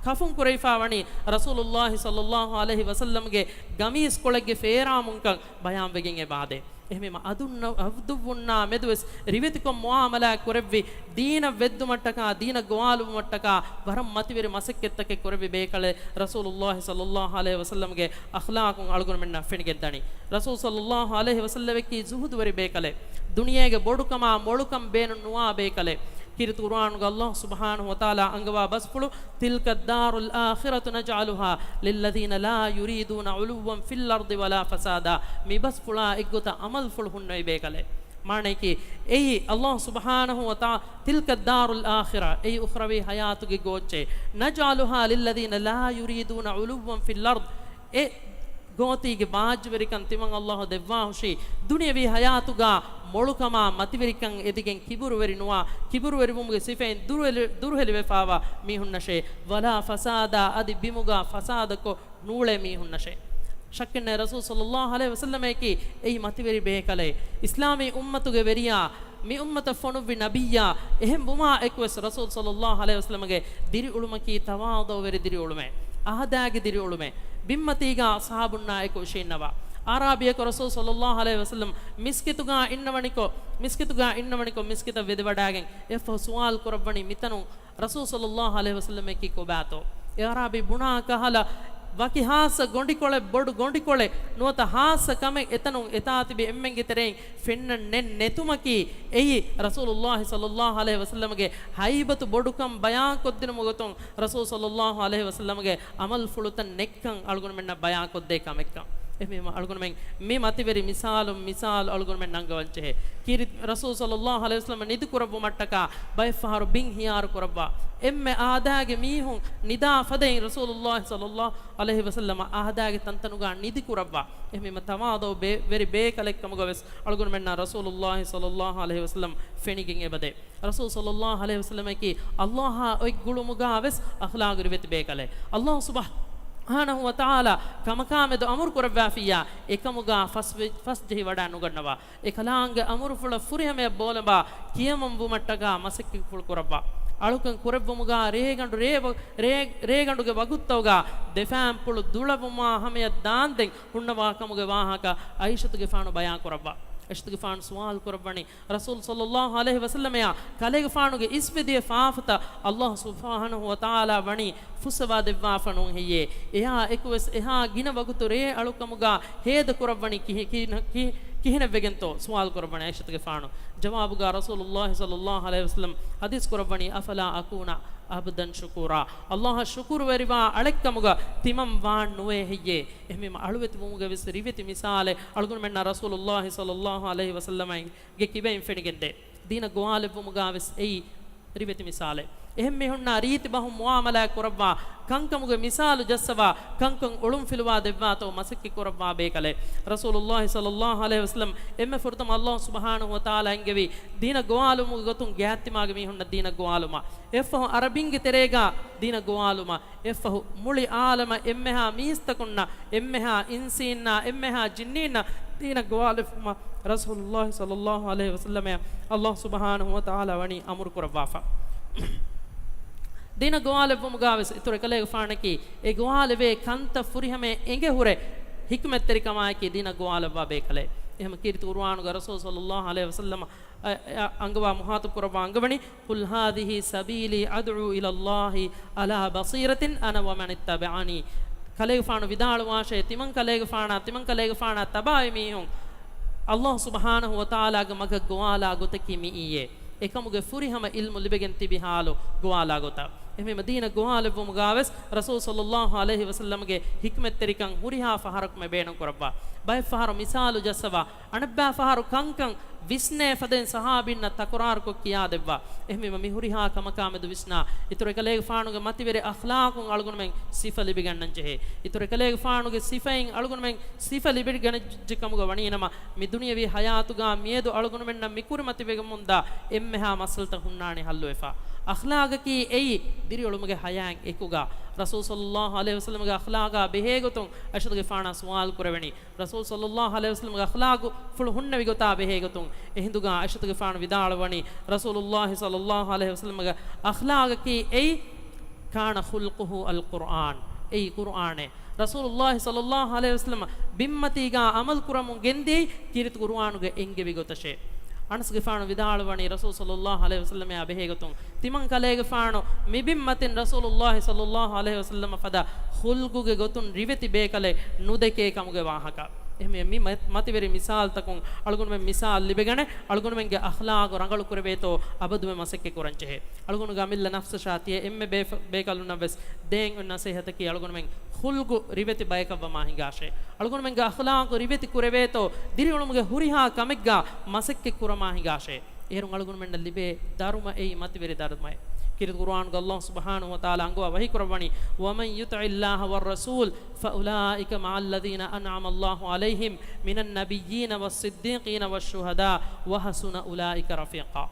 ކަފުން ކުރެވިފާ ވަނީ ރަސޫލުﷲ ޞައްލަﷲ ޢަލައިހި ވަސައްލަމްގެ ގަމީސް ކޮޅެއްގެ ފޭރާމުންކަން ބަޔާންވެގެން އެބަދޭ. އެހެންވީމަ އަދުން އަދުއްވުންނާ މެދުވެސް ރިވެތިކޮށް މުޢާމަލާތް ކުރެއްވި، ދީނަށް ވެއްދުމަށްޓަކާ، ދީނަށް ގޮވާލުވުމަށްޓަކާ ވަރަށް މަތިވެރި މަސައްކަތްތަކެއް ކުރެއްވި ބޭކަލެއް ރަސޫލުﷲ ޞައްލަﷲ ޢަލައިހި ވަސައްލަމްގެ އަޚްލާޤުން އަޅުގަނޑުމެންނަށް ފެނިގެންދަނީ. ރަސޫލު ޞައްލަﷲ ޢަލައިހި ވަސައްލަމަކީ ޒުހުދުވެރި ބޭކަލެއް. ދުނިޔޭގެ ބޮޑުކަމާ މޮޅުކަން ބޭނުން ނުވާ ބޭކަލެއް. ކީރިތި ޤުރުއާނުގަ ﷲ ސުބްޙާނަހޫ ވަތަޢާލާ އަންގަވާ ބަސްފުޅު، تلك الدار الآخرة نجعلها للذين لا يريدون علوا في الأرض ولا فسادا. މި ބަސްފުޅާ އެއްގޮތަށް ޢަމަލުފުޅު ހުންނެވި ބޭކަލެއް. މާނަޔަކީ، އެއީ ﷲ ސުބްޙާނަހޫ ވަތަޢާލާ، تلك الدار الآخرة، އެއީ އުޚްރަވީ ޙަޔާތުގެ ގޯއްޗެއް، نجعلها للذين لا يريدون علوا في الأرض، އެ ގޯތީގެ ބާއްޖަވެރިކަން ތިމަން ﷲ ދެއްވާހުށީ، ދުނިޔަވީ ޙަޔާތުގަ މޮޅުކަމާ މަތިވެރިކަން އެދިގެން ކިބުރުވެރި ނުވާ، ކިބުރުވެރިވުމުގެ ސިފައިން ދުރުހެލި-، ދުރުހެލިވެފާވާ މީހުންނަށޭ، ولا فسادا، އަދި ބިމުގަ ފަސާދަކޮށް ނޫޅޭ މީހުންނަށޭ. ޝައްކެއްނެތް ރަސޫލު ޞައްލަﷲ ޢަލައިހި ވަސައްލަމަކީ އެއީ މަތިވެރި ބޭކަލެއް. އިސްލާމީ އުއްމަތުގެ ވެރިޔާ، މި އުއްމަތަށް ފޮނުއްވި ނަބިއްޔާ، އެހެން ވުމާ އެކުވެސް ރަސޫލު ޞައްލަﷲ ޢަލައިހި ވަސައްލަމަގެ ދިރިއުޅުމަކީ ތަވާޟުޢުވެރި ދިރިއުޅުމެއް، އަހަދާގެ ދިރިއުޅުމެއް. ބިންމަތީގަ އަޞްޙާބުންނާ އެކު އިށީންނަވާ. އަޢްރާބިއަކު ރަސޫލު ޞައްލަﷲ ޢަލައިހި ވަސައްލަމް މިސްކިތުގަ އިންނަވަނިކޮށް، މިސްކިތުގަ އިންނަވަނިކޮށް މިސްކިތަށް ވެދެވަޑާގެން އެއަށްފަހު ސުވާލު ކުރައްވަނީ މިތަނުން ރަސޫލު ޞައްލަﷲ ޢަލައިހި ވަސައްލަމަކީ ކޮބާތޯ؟ އެ އަޢްރާބީ ބުނާ ކަހަލަ، ވަކި ހާއްސަ ގޮނޑިކޮޅެއް، ބޮޑު ގޮނޑިކޮޅެއް ނުވަތަ ހާއްސަ ކަމެއް އެތަނުން އެތާ ތިބި އެންމެންގެ ތެރެއިން ފެންނަން ނެތް ނެތުމަކީ، އެއީ ރަސޫލުﷲ ޞައްލަﷲ ޢަލައިހި ވަސައްލަމަގެ ހައިބަތު ބޮޑުކަން ބަޔާންކޮށްދިނުމުގެ ގޮތުން ރަސޫލު ޞައްލަﷲ ޢަލައިހި ވަސައްލަމަގެ ޢަމަލުފުޅުތައް ނެތްކަން އަޅުގަނޑުމެންނަށް ބަޔާންކޮށްދޭ ކަމެއްކަން. އެހެންވީމަ އަޅުގަނޑުމެން މި މަތިވެރި މިސާލުން މިސާލު އަޅުގަނޑުމެން ނަންގަވަން ޖެހޭ. ކީރި ރަސޫލު ޞައްލަﷲ ޢަލައިހި ވަސައްލަމަ ނިދި ކުރައްވުމަށްޓަކާ ބައެއްފަހަރު ބިން ހިޔާރު ކުރައްވާ. އެންމެ އާދައިގެ މީހުން ނިދާ ފަދައިން ރަސޫލުﷲ ޞައްލަﷲ ޢަލައިހި ވަސައްލަމަ އާދައިގެ ތަންތަނުގަ ނިދި ކުރައްވާ. އެހެންވީމަ ތަވާޟުޢު ވެ-، ވެރި ބޭކަލެއްކަމުގަވެސް އަޅުގަނޑުމެންނަށް ރަސޫލުﷲ ޞައްލަﷲ ޢަލައިހި ވަސައްލަމަ ފެނިގެން އެބަދޭ. ރަސޫލު ޞައްލަﷲ ޢަލައިހި ވަސައްލަމަކީ ﷲ އާ އޮތް ގުޅުމުގަވެސް އަޚްލާޤު ރިވެތި ބޭކަލެއް. ﷲ ސުބްޙާނަހޫ ވަތަޢާލާ ކަމަކާމެދު އަމުރު ކުރައްވާފިއްޔާ، އެކަމުގަ ފަސްވެ-، ފަސްޖެހި ވަޑައިނުގަންނަވާ. އެކަލާނގެ އަމުރުފުޅަށް ފުރިހަމަޔަށް ބޯލަނބާ ކިޔަމަންވުމަށްޓަކާ މަސައްކަތްފުޅު ކުރައްވާ. އަޅުކަން ކުރެއްވުމުގަ ރޭގަނޑު ރޭ-، ރޭ-، ރޭގަނޑުގެ ވަގުތުތަކުގަ ދެފާންޕުޅު ދުޅަވުމާ ހަމަޔަށް ދާންދެން ހުންނަވާ ކަމުގެ ވާހަކަ ޢާއިޝަތުގެފާނު ބަޔާން ކުރައްވާ. ޢާއިޝަތުގެފާނު ސުވާލު ކުރައްވަނީ، ރަސޫލު ޞައްލަﷲ ޢަލައިހި ވަސައްލަމައާ ކަލޭގެފާނުގެ އިސްވެދިޔަ ފާފަތައް ﷲ ސުބްޙާނަހޫ ވަތަޢާލާ ވަނީ ފުއްސަވާ ދެއްވާފަ ނޫން ހެއްޔޭ؟ އެއާ އެކުވެސް އެހާ ގިނަ ވަގުތު ރޭ އަޅުކަމުގަ ހޭދަ ކުރައްވަނީ ކިހި-، ކިހިނަ-، ކި-، ކިހިނެއްވެގެންތޯ؟ ސުވާލު ކުރައްވަނީ ޢާއިޝަތުގެފާނު. ޖަވާބުގަ ރަސޫލުﷲ ޞައްލަﷲ ޢަލައިހި ވަސައްލަމަ ޙަދީޘް ކުރައްވަނީ، أفلا أكون عبدا شكورا، ﷲ އަށް ޝުކުރުވެރިވާ އަޅެއްކަމުގަ ތިމަން ވާން ނުވޭ ހެއްޔޭ؟ އެހެންވީމަ އަޅުވެތި ވުމުގެ ވެސް ރިވެތި މިސާލެއް އަޅުގަނޑުމެންނަށް ރަސޫލުﷲ ޞައްލަﷲ ޢަލައިހި ވަސައްލަމަ ގެ ކިބައިން ފެނިގެންދޭ. ދީނަށް ގޮވާލެއްވުމުގަ ވެސް އެއީ ރިވެތި މިސާލެއް. އެހެން މީހުންނާ ރީތި ބަހުން މުޢާމަލާތް ކުރައްވާ، ކަންކަމުގެ މިސާލު ޖައްސަވާ، ކަންކަން އޮޅުން ފިލުވާ ދެއްވާތޯ މަސައްކަތް ކުރައްވާ ބޭކަލެއް. ރަސޫލުﷲ ޞައްލަﷲ ޢަލައިހި ވަސައްލަމަ އެންމެ ފުރަތަމަ ﷲ ސުބްޙާނަހޫ ވަތަޢާލާ އެންގެވީ ދީނަށް ގޮވާލުމުގެ ގޮތުން ގާތްތިމާގެ މީހުންނަށް ދީނަށް ގޮވާލުމަށް. އެއަށްފަހު ޢަރަބިންގެ ތެރޭގަ ދީނަށް ގޮވާލުމަށް. އެއަށްފަހު މުޅި ޢާލަމަށް އެންމެހާ މީސްތަކުންނަށް، އެންމެހާ އިންސީންނާ، އެންމެހާ ޖިންނީންނަށް ދީނަށް ގޮވާލެއްވުމަށް ރަސޫލުﷲ ޞައްލަﷲ ޢަލައިހި ވަސައްލަމައަށް ﷲ ސުބްޙާނަހޫ ވަތަޢާލާ ވަނީ އަމުރު ކުރައްވާފަ. ދީނަށް ގޮވާލެއްވުމުގަ ވެސް އިތުރު އެކަލޭގެފާނަކީ އެ ގޮވާލެވޭ ކަންތައް ފުރިހަމަޔަށް އެނގޭ ހުރެ ޙިކުމަތްތެރިކަމާއެކީ ދީނަށް ގޮވާލައްވާ ބޭކަލެއް. އެހެން ކީރިތި ޤުރުއާނުގަ ރަސޫލު ޞައްލަﷲ ޢަލައިހި ވަސައްލަމަ އަ-، އަ-، އަންގަވާ މުޚާޠަބު ކުރައްވާ އަންގަވަނީ، قل هذه سبيلي أدعو إلى الله على بصيرة أنا ومن اتبعني. ކަލޭގެފާނު ވިދާޅުވާށޭ، ތިމަން ކަލޭގެފާނާ، ތިމަން ކަލޭގެފާނާ ތަބާވި މީހުން ﷲ ސުބްޙާނަހޫ ވަތަޢާލާގެ މަގަށް ގޮވާލާ ގޮތަކީ މިއީއޭ. އެކަމުގެ ފުރިހަމަ ޢިލްމު ލިބެގެން ތިބި ޙާލު ގޮވާލާ ގޮތަށް. އެހެންވީމަ ދީނަށް ގޮވާލެއްވުމުގާވެސް ރަސޫލު ޞައްލައްލާހު ޢަލައިހި ވަސައްލަމްގެ ޙިކްމަތްތެރިކަން ހުރިހާ ފަހަރަކުމެ ބޭނުން ކުރައްވާ. ބައެއް ފަހަރު މިސާލު ޖައްސަވާ، އަނެއްބައި ފަހަރު ކަންކަން ވިސްނޭ ފަދައިން ޞަޙާބީންނަށް ތަކުރާރުކޮށް ކިޔާދެއްވާ. އެހެންވީމަ މި ހުރިހާ ކަމަކާމެދު ވިސްނާ، އިތުރު އެކަލޭގެފާނުގެ މަތިވެރި އަޚްލާޤުން އަޅުގަނޑުމެން ސިފަ ލިބިގަންނަން ޖެހޭ. އިތުރު އެކަލޭގެފާނުގެ ސިފައިން އަޅުގަނޑުމެން ސިފަ ލިބިގަނެއްޖެ ކަމުގަ ވަނީނަމަ، މި ދުނިޔަވީ ޙަޔާތުގަ މިއަދު އަޅުގަނޑުމެންނަށް މި ކުރިމަތިވެގެންވަމުންދާ އެންމެހާ މައްސަލަތައް ހުންނާނީ ޙައްލުވެފަ. އަޚްލާޤަކީ އެއީ ދިރިއުޅުމުގެ ޙަޔާތް އެކުގަ. ރަސޫލު ޞައްލައްލާހު ޢަލައިހި ވަސައްލަމްގެ އަޚްލާޤާ ބެހޭގޮތުން އައިޝަތުގެފާނާ ސުވާލު ކުރެވެނީ. ރަސޫލު ޞައްލައްލާހު ޢަލައިހި ވަސައްލަމްގެ އަޚްލާޤުފުޅު ހުންނެވި ގޮތާ ބެހޭގޮތުން. އެހިނދުގަ އައިޝަތުގެފާނު ވިދާޅުވަނީ، ރަސޫލުއްލާހި ޞައްލައްލާހު ޢަލައިހި ވަސައްލަމްގެ އަޚްލާޤަކީ އެއީ، كان خلقه القرآن، އެއީ ޤުރުއާނޭ. ރަސޫލުއްލާހި ޞައްލައްލާހު ޢަލައިހި ވަސައްލަމަ ބިންމަތީގާ ޢަމަލު ކުރަމުން ގެންދިޔައީ ކީރިތި ޤުރުއާނުގެ އެންގެވި ގޮތަށޭ. އަނަސްގެފާނު ވިދާޅުވަނީ ރަސޫލު ޞައްލައްލާހު ޢަލައިހި ވަސައްލަމާ ބެހޭގޮތުން، ތިމަން ކަލޭގެފާނު މި ބިންމަތިން ރަސޫލުއްލާހި ޞައްލައްލާހު ޢަލައިހި ވަސައްލަމަށް ފަދަ ޚުލްޤުގެ ގޮތުން ރިވެތި ބޭކަލެއް ނުދެކޭ ކަމުގެ ވާހަކަ. އެހެންވެ، މި މަ-، މަތިވެރި މިސާލުތަކުން އަޅުގަނޑުމެން މިސާލު ލިބިގަނެ، އަޅުގަނޑުމެންގެ އަޚްލާޤު ރަނގަޅު ކުރެވޭތޯ އަބަދުމެ މަސައްކަތް ކުރަންޖެހޭ. އަޅުގަނޑުގެ އަމިއްލަ ނަފްސަށާ ތިޔަ އެންމެ ބޭފަ-، ބޭކަލުންނަށްވެސް ދޭން އޮތް ނަސޭހަތަކީ އަޅުގަނޑުމެން ޚުލްޤު ރިވެތި ބަޔަކަށް ވަމާ ހިނގާށޭ. އަޅުގަނޑުމެންގެ އަޚްލާޤު ރިވެތި ކުރެވޭތޯ ދިރިއުޅުމުގެ ހުރިހާ ކަމެއްގާ މަސައްކަތް ކުރަމާ ހިނގާށޭ. އޭރުން އަޅުގަނޑުމެންނަށް ލިބޭ ދަރުމަ އެއީ މަތިވެރި ދަރުމައެއް. ކީރިތި ޤުރުއާނުގަ ﷲ ސުބްޙާނަހޫ ވަތަޢާލާ އަންގަވާ ވަޙީ ކުރައްވަނީ، ومن يطع الله والرسول فأولئك مع الذين أنعم الله عليهم من النبيين والصديقين والشهداء وحسن أولئك رفيقا.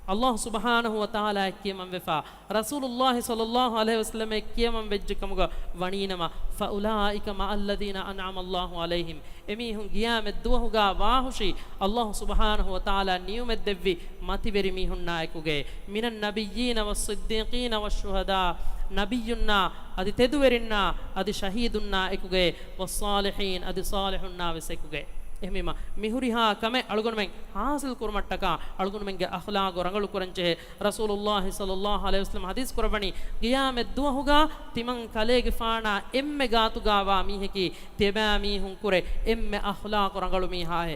ﷲ ސުބްޙާނަހޫ ވަތަޢާލާ އެއްކިޔަމަންވެފާ، ރަސޫލުއްލާހި ޞައްލައްލާހު ޢަލައިހި ވަސައްލަމަށް ކިޔަމަން ވެއްޖެ ކަމުގަ ވަނީނަމަ، فأولئك مع الذين أنعم الله عليهم، އެމީހުން ޤިޔާމަތް ދުވަހުގަ ވާހުށީ، ﷲ ސުބްޙާނަހޫ ވަތަޢާލާ ނިޢުމަތް ދެއްވި މަތިވެރި މީހުންނާ އެކުގައޭ، من النبيين والصديقين والشهداء، ނަބިއްޔުންނާ އަދި ތެދުވެރިންނާ އަދި ޝަހީދުންނާ އެކުގައޭ، والصالحين، އަދި ޞާލިޙުންނާ ވެސް އެކުގައޭ. އެހެންވީމަ، މި ހުރިހާ ކަމެއް އަޅުގަނޑުމެން ޙާޞިލް ކުރުމަށްޓަކާ އަޅުގަނޑުމެންގެ އަޚްލާޤު ރަނގަޅު ކުރަންޖެހޭ. ރަސޫލުއްލާހި ޞައްލައްލާހު ޢަލައިހި ވަސައްލަމަ ޙަދީޘް ކުރައްވަނީ، ޤިޔާމަތް ދުވަހުގަ ތިމަން ކަލޭގެފާނާ އެންމެ ގާތުގަ ވާ މީހަކީ ތިޔަބައިމީހުންކުރެ އެންމެ އަޚްލާޤު ރަނގަޅު މީހާއޭ.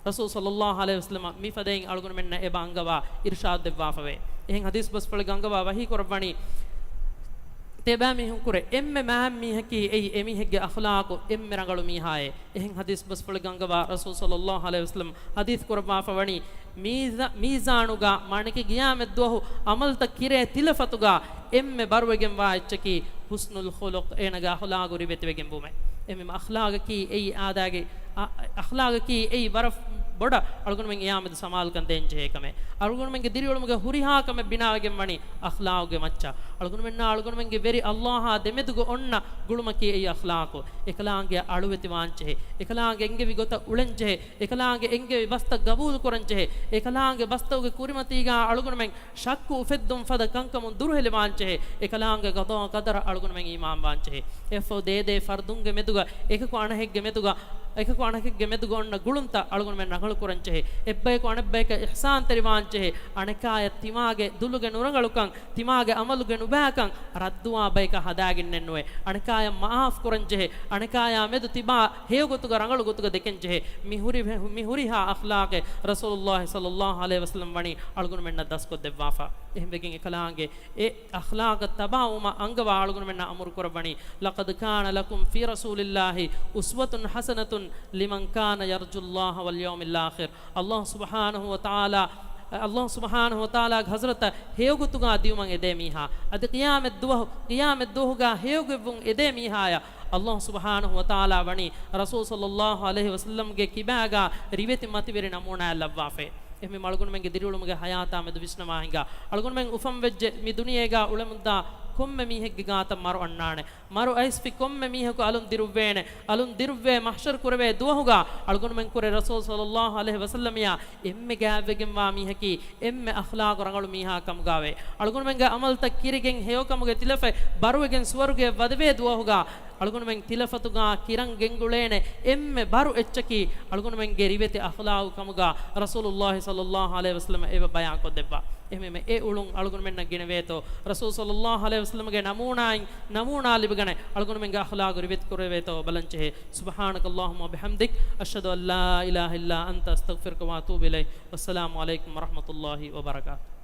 ރަސޫލު ޞައްލައްލާހު ޢަލައިހި ވަސައްލަމަ މިފަދައިން އަޅުގަނޑުމެންނަށް އެބަ އަންގަވާ އިރުޝާދު ދެއްވާފަވޭ. އެހެން ޙަދީޘް ބަސްފުޅެއްގަ އަންގަވާ ވަޙީ ކުރައްވަނީ، ތިޔަބައިމީހުންކުރެ އެންމެ މާތް މީހަކީ އެއީ އެމީހެއްގެ އަޚްލާޤު އެންމެ ރަނގަޅު މީހާއޭ. އެހެން ޙަދީޘް ބަސްފުޅެއްގަ އަންގަވާ ރަސޫލު ޞައްލައްލާހު ޢަލައިހި ވަސައްލަމަ ޙަދީޘް ކުރައްވާފަވަނީ، މީޒާ-، މީޒާނުގަ މާނައަކީ ޤިޔާމަތް ދުވަހު ޢަމަލުތައް ކިރޭ ތިލަފަތުގަ އެންމެ ބަރުވެގެންވާ އެއްޗަކީ ޙުސްނުލް ޚުލުޤް، އޭނަގެ އަޚްލާޤު ރިވެތިވެގެންވުމެއް. އެހެންވީމަ އަޚްލާޤަކީ އެއީ އާދައިގެ، އަ-، އަޚްލާޤަކީ އެއީ ވަރަށް ބޮޑަށް އަޅުގަނޑުމެން ޤިޔާމަތު ސަމާލުކަން ދޭންޖެހޭ ކަމެއް. އަޅުގަނޑުމެންގެ ދިރިއުޅުމުގެ ހުރިހާ ކަމެއް ބިނާވެގެން ވަނީ އަޚްލާޤުގެ މައްޗަށް. އަޅުގަނޑުމެންނާ އަޅުގަނޑުމެންގެ ވެރި ﷲ އާ ދެމެދުގަ އޮންނަ ގުޅުމަކީ އެއީ އަޚްލާޤު. އެކަލާނގެއަށް އަޅުވެތިވާންޖެހޭ. އެކަލާނގެ އެންގެވި ގޮތަށް އުޅެންޖެހޭ. އެކަލާނގެ އެންގެވި ބަސްތައް ގަބޫލުކުރަންޖެހޭ. އެކަލާނގެ ބަސްތަކުގެ ކުރިމަތީގަ އަޅުގަނޑުމެން ޝައްކު އުފެއްދުން ފަދަ ކަންކަމުން ދުރުހެލިވާންޖެހޭ. އެކަލާނގެ ޤަޟާ ޤަދަރަށް އަޅުގަނޑުމެން އީމާންވާންޖެހޭ. އެއަށްފަހު ދޭދޭ ފަރުދުންގެ މެދުގަ އެކަކު އަނެކެއްގެ މެދުގަ، އެކަކު އަނެކެއްގެ މެދުގަ އޮންނަ ގުޅުންތައް އަޅުގަނޑުމެން ރަނގަޅުކުރަންޖެހޭ. އެއްބަޔަކު އަނެއްބަޔަކަށް އިޙްސާންތެރިވާންޖެހޭ. އަނެކާޔަށް ތިމާގެ ދުލުގެ ނުރަނގަޅުކަން، ތިމާގެ އަމަލުގެ ނުބައިކަން ރައްދުވާ ބަޔަކަށް ހަދާގެންނެއްނުވޭ. އަނެކާޔަށް މަޢާފް ކުރަންޖެހޭ. އަނެކާޔާ މެދު ތިބާ ހެޔޮގޮތުގަ ރަނގަޅު ގޮތުގަ ދެކެންޖެހޭ. މި ހުރި-، މި ހުރިހާ އަޚްލާޤެއް ރަސޫލުއްލާހި ޞައްލައްލާހު ޢަލައިހި ވަސައްލަމަ ވަނީ އަޅުގަނޑުމެންނަށް ދަސްކޮށްދެއްވާފަ. އެހެންވެގެން އެކަލާނގެ އެ އަޚްލާޤަށް ތަބާވުމަށް އަންގަވާ އަޅުގަނޑުމެންނަށް އަމުރު ކުރައްވަނީ، لقد كان لكم في رسول الله أسوة حسنة لمن كان يرجو الله واليوم الآخر. ﷲ ސުބްޙާނަހޫ ވަތަޢާލާ، ﷲ ސުބްޙާނަހޫ ވަތަޢާލާގެ ޙަޟްރަތަށް ހެޔޮގޮތުގަ ދިޔުމަށް އެދޭ މީހާ، އަދި ޤިޔާމަތް ދުވަހު، ޤިޔާމަތް ދުވަހުގަ ހެޔޮގޮތްވުން އެދޭ މީހާޔަށް ﷲ ސުބްޙާނަހޫ ވަތަޢާލާ ވަނީ ރަސޫލު ޞައްލައްލާހު ޢަލައިހި ވަސައްލަމްގެ ކިބާގަ ރިވެތި މަތިވެރި ނަމޫނާއެއް ލައްވާފައި. އެހެންވީމަ އަޅުގަނޑުމެންގެ ދިރިއުޅުމުގެ ޙަޔާތާ މެދު ވިސްނަވާ ހިނގާ. އަޅުގަނޑުމެން އުފަންވެއްޖެ މި ދުނިޔޭގަ އުޅެމުންދާ ކޮންމެ މީހެއްގެ ގާތަށް މަރު އަންނާނެ. މަރު އައިސްފި ކޮންމެ މީހަކު އަލުން ދިރުއްވޭނެ. އަލުން ދިރުއްވޭ މަޙްޝަރު ކުރެވޭ ދުވަހުގަ އަޅުގަނޑުމެން ކުރެ ރަސޫލު ޞައްލައްލާހު ޢަލައިހި ވަސައްލަމައާ އެންމެ ގާތްވެގެންވާ މީހަކީ އެންމެ އަޚްލާޤު ރަނގަޅު މީހާ ކަމުގައޭ. އަޅުގަނޑުމެންގެ ޢަމަލުތައް ކިރިގެން ހެޔޮކަމުގެ ތިލަފަތް ބަރުވެގެން ސުވަރުގެއަށް ވަދެވޭ ދުވަހުގަ އަޅުގަނޑުމެން ތިލަފަތުގަ ކިރަން ގެންގުޅޭނެ އެންމެ ބަރު އެއްޗަކީ އަޅުގަނޑުމެންގެ ރިވެތި އަޚްލާޤު ކަމުގަ ރަސޫލުއްލާހި ޞައްލައްލާހު ޢަލައިހި ވަސައްލަމަ އެބަ ބަޔާންކޮށްދެއްވާ. އެހެންވީމަ އެ އުޅުން އަޅުގަނޑުމެންނަށް ގެނެވޭތޯ، ރަސޫލު ޞައްލައްލާހު ޢަލައިހި ވަސައްލަމަގެ ނަމޫނާއިން ނަމޫނާ ލިބިގަނެ އަޅުގަނޑުމެންގެ އަޚްލާޤު ރިވެތި ކުރެވޭތޯ ބަލަންޖެހޭ. سبحانك اللهم وبحمدك، أشهد أن لا إله إلا أنت، أستغفرك وأتوب إليك. والسلام عليكم ورحمة الله وبركاته.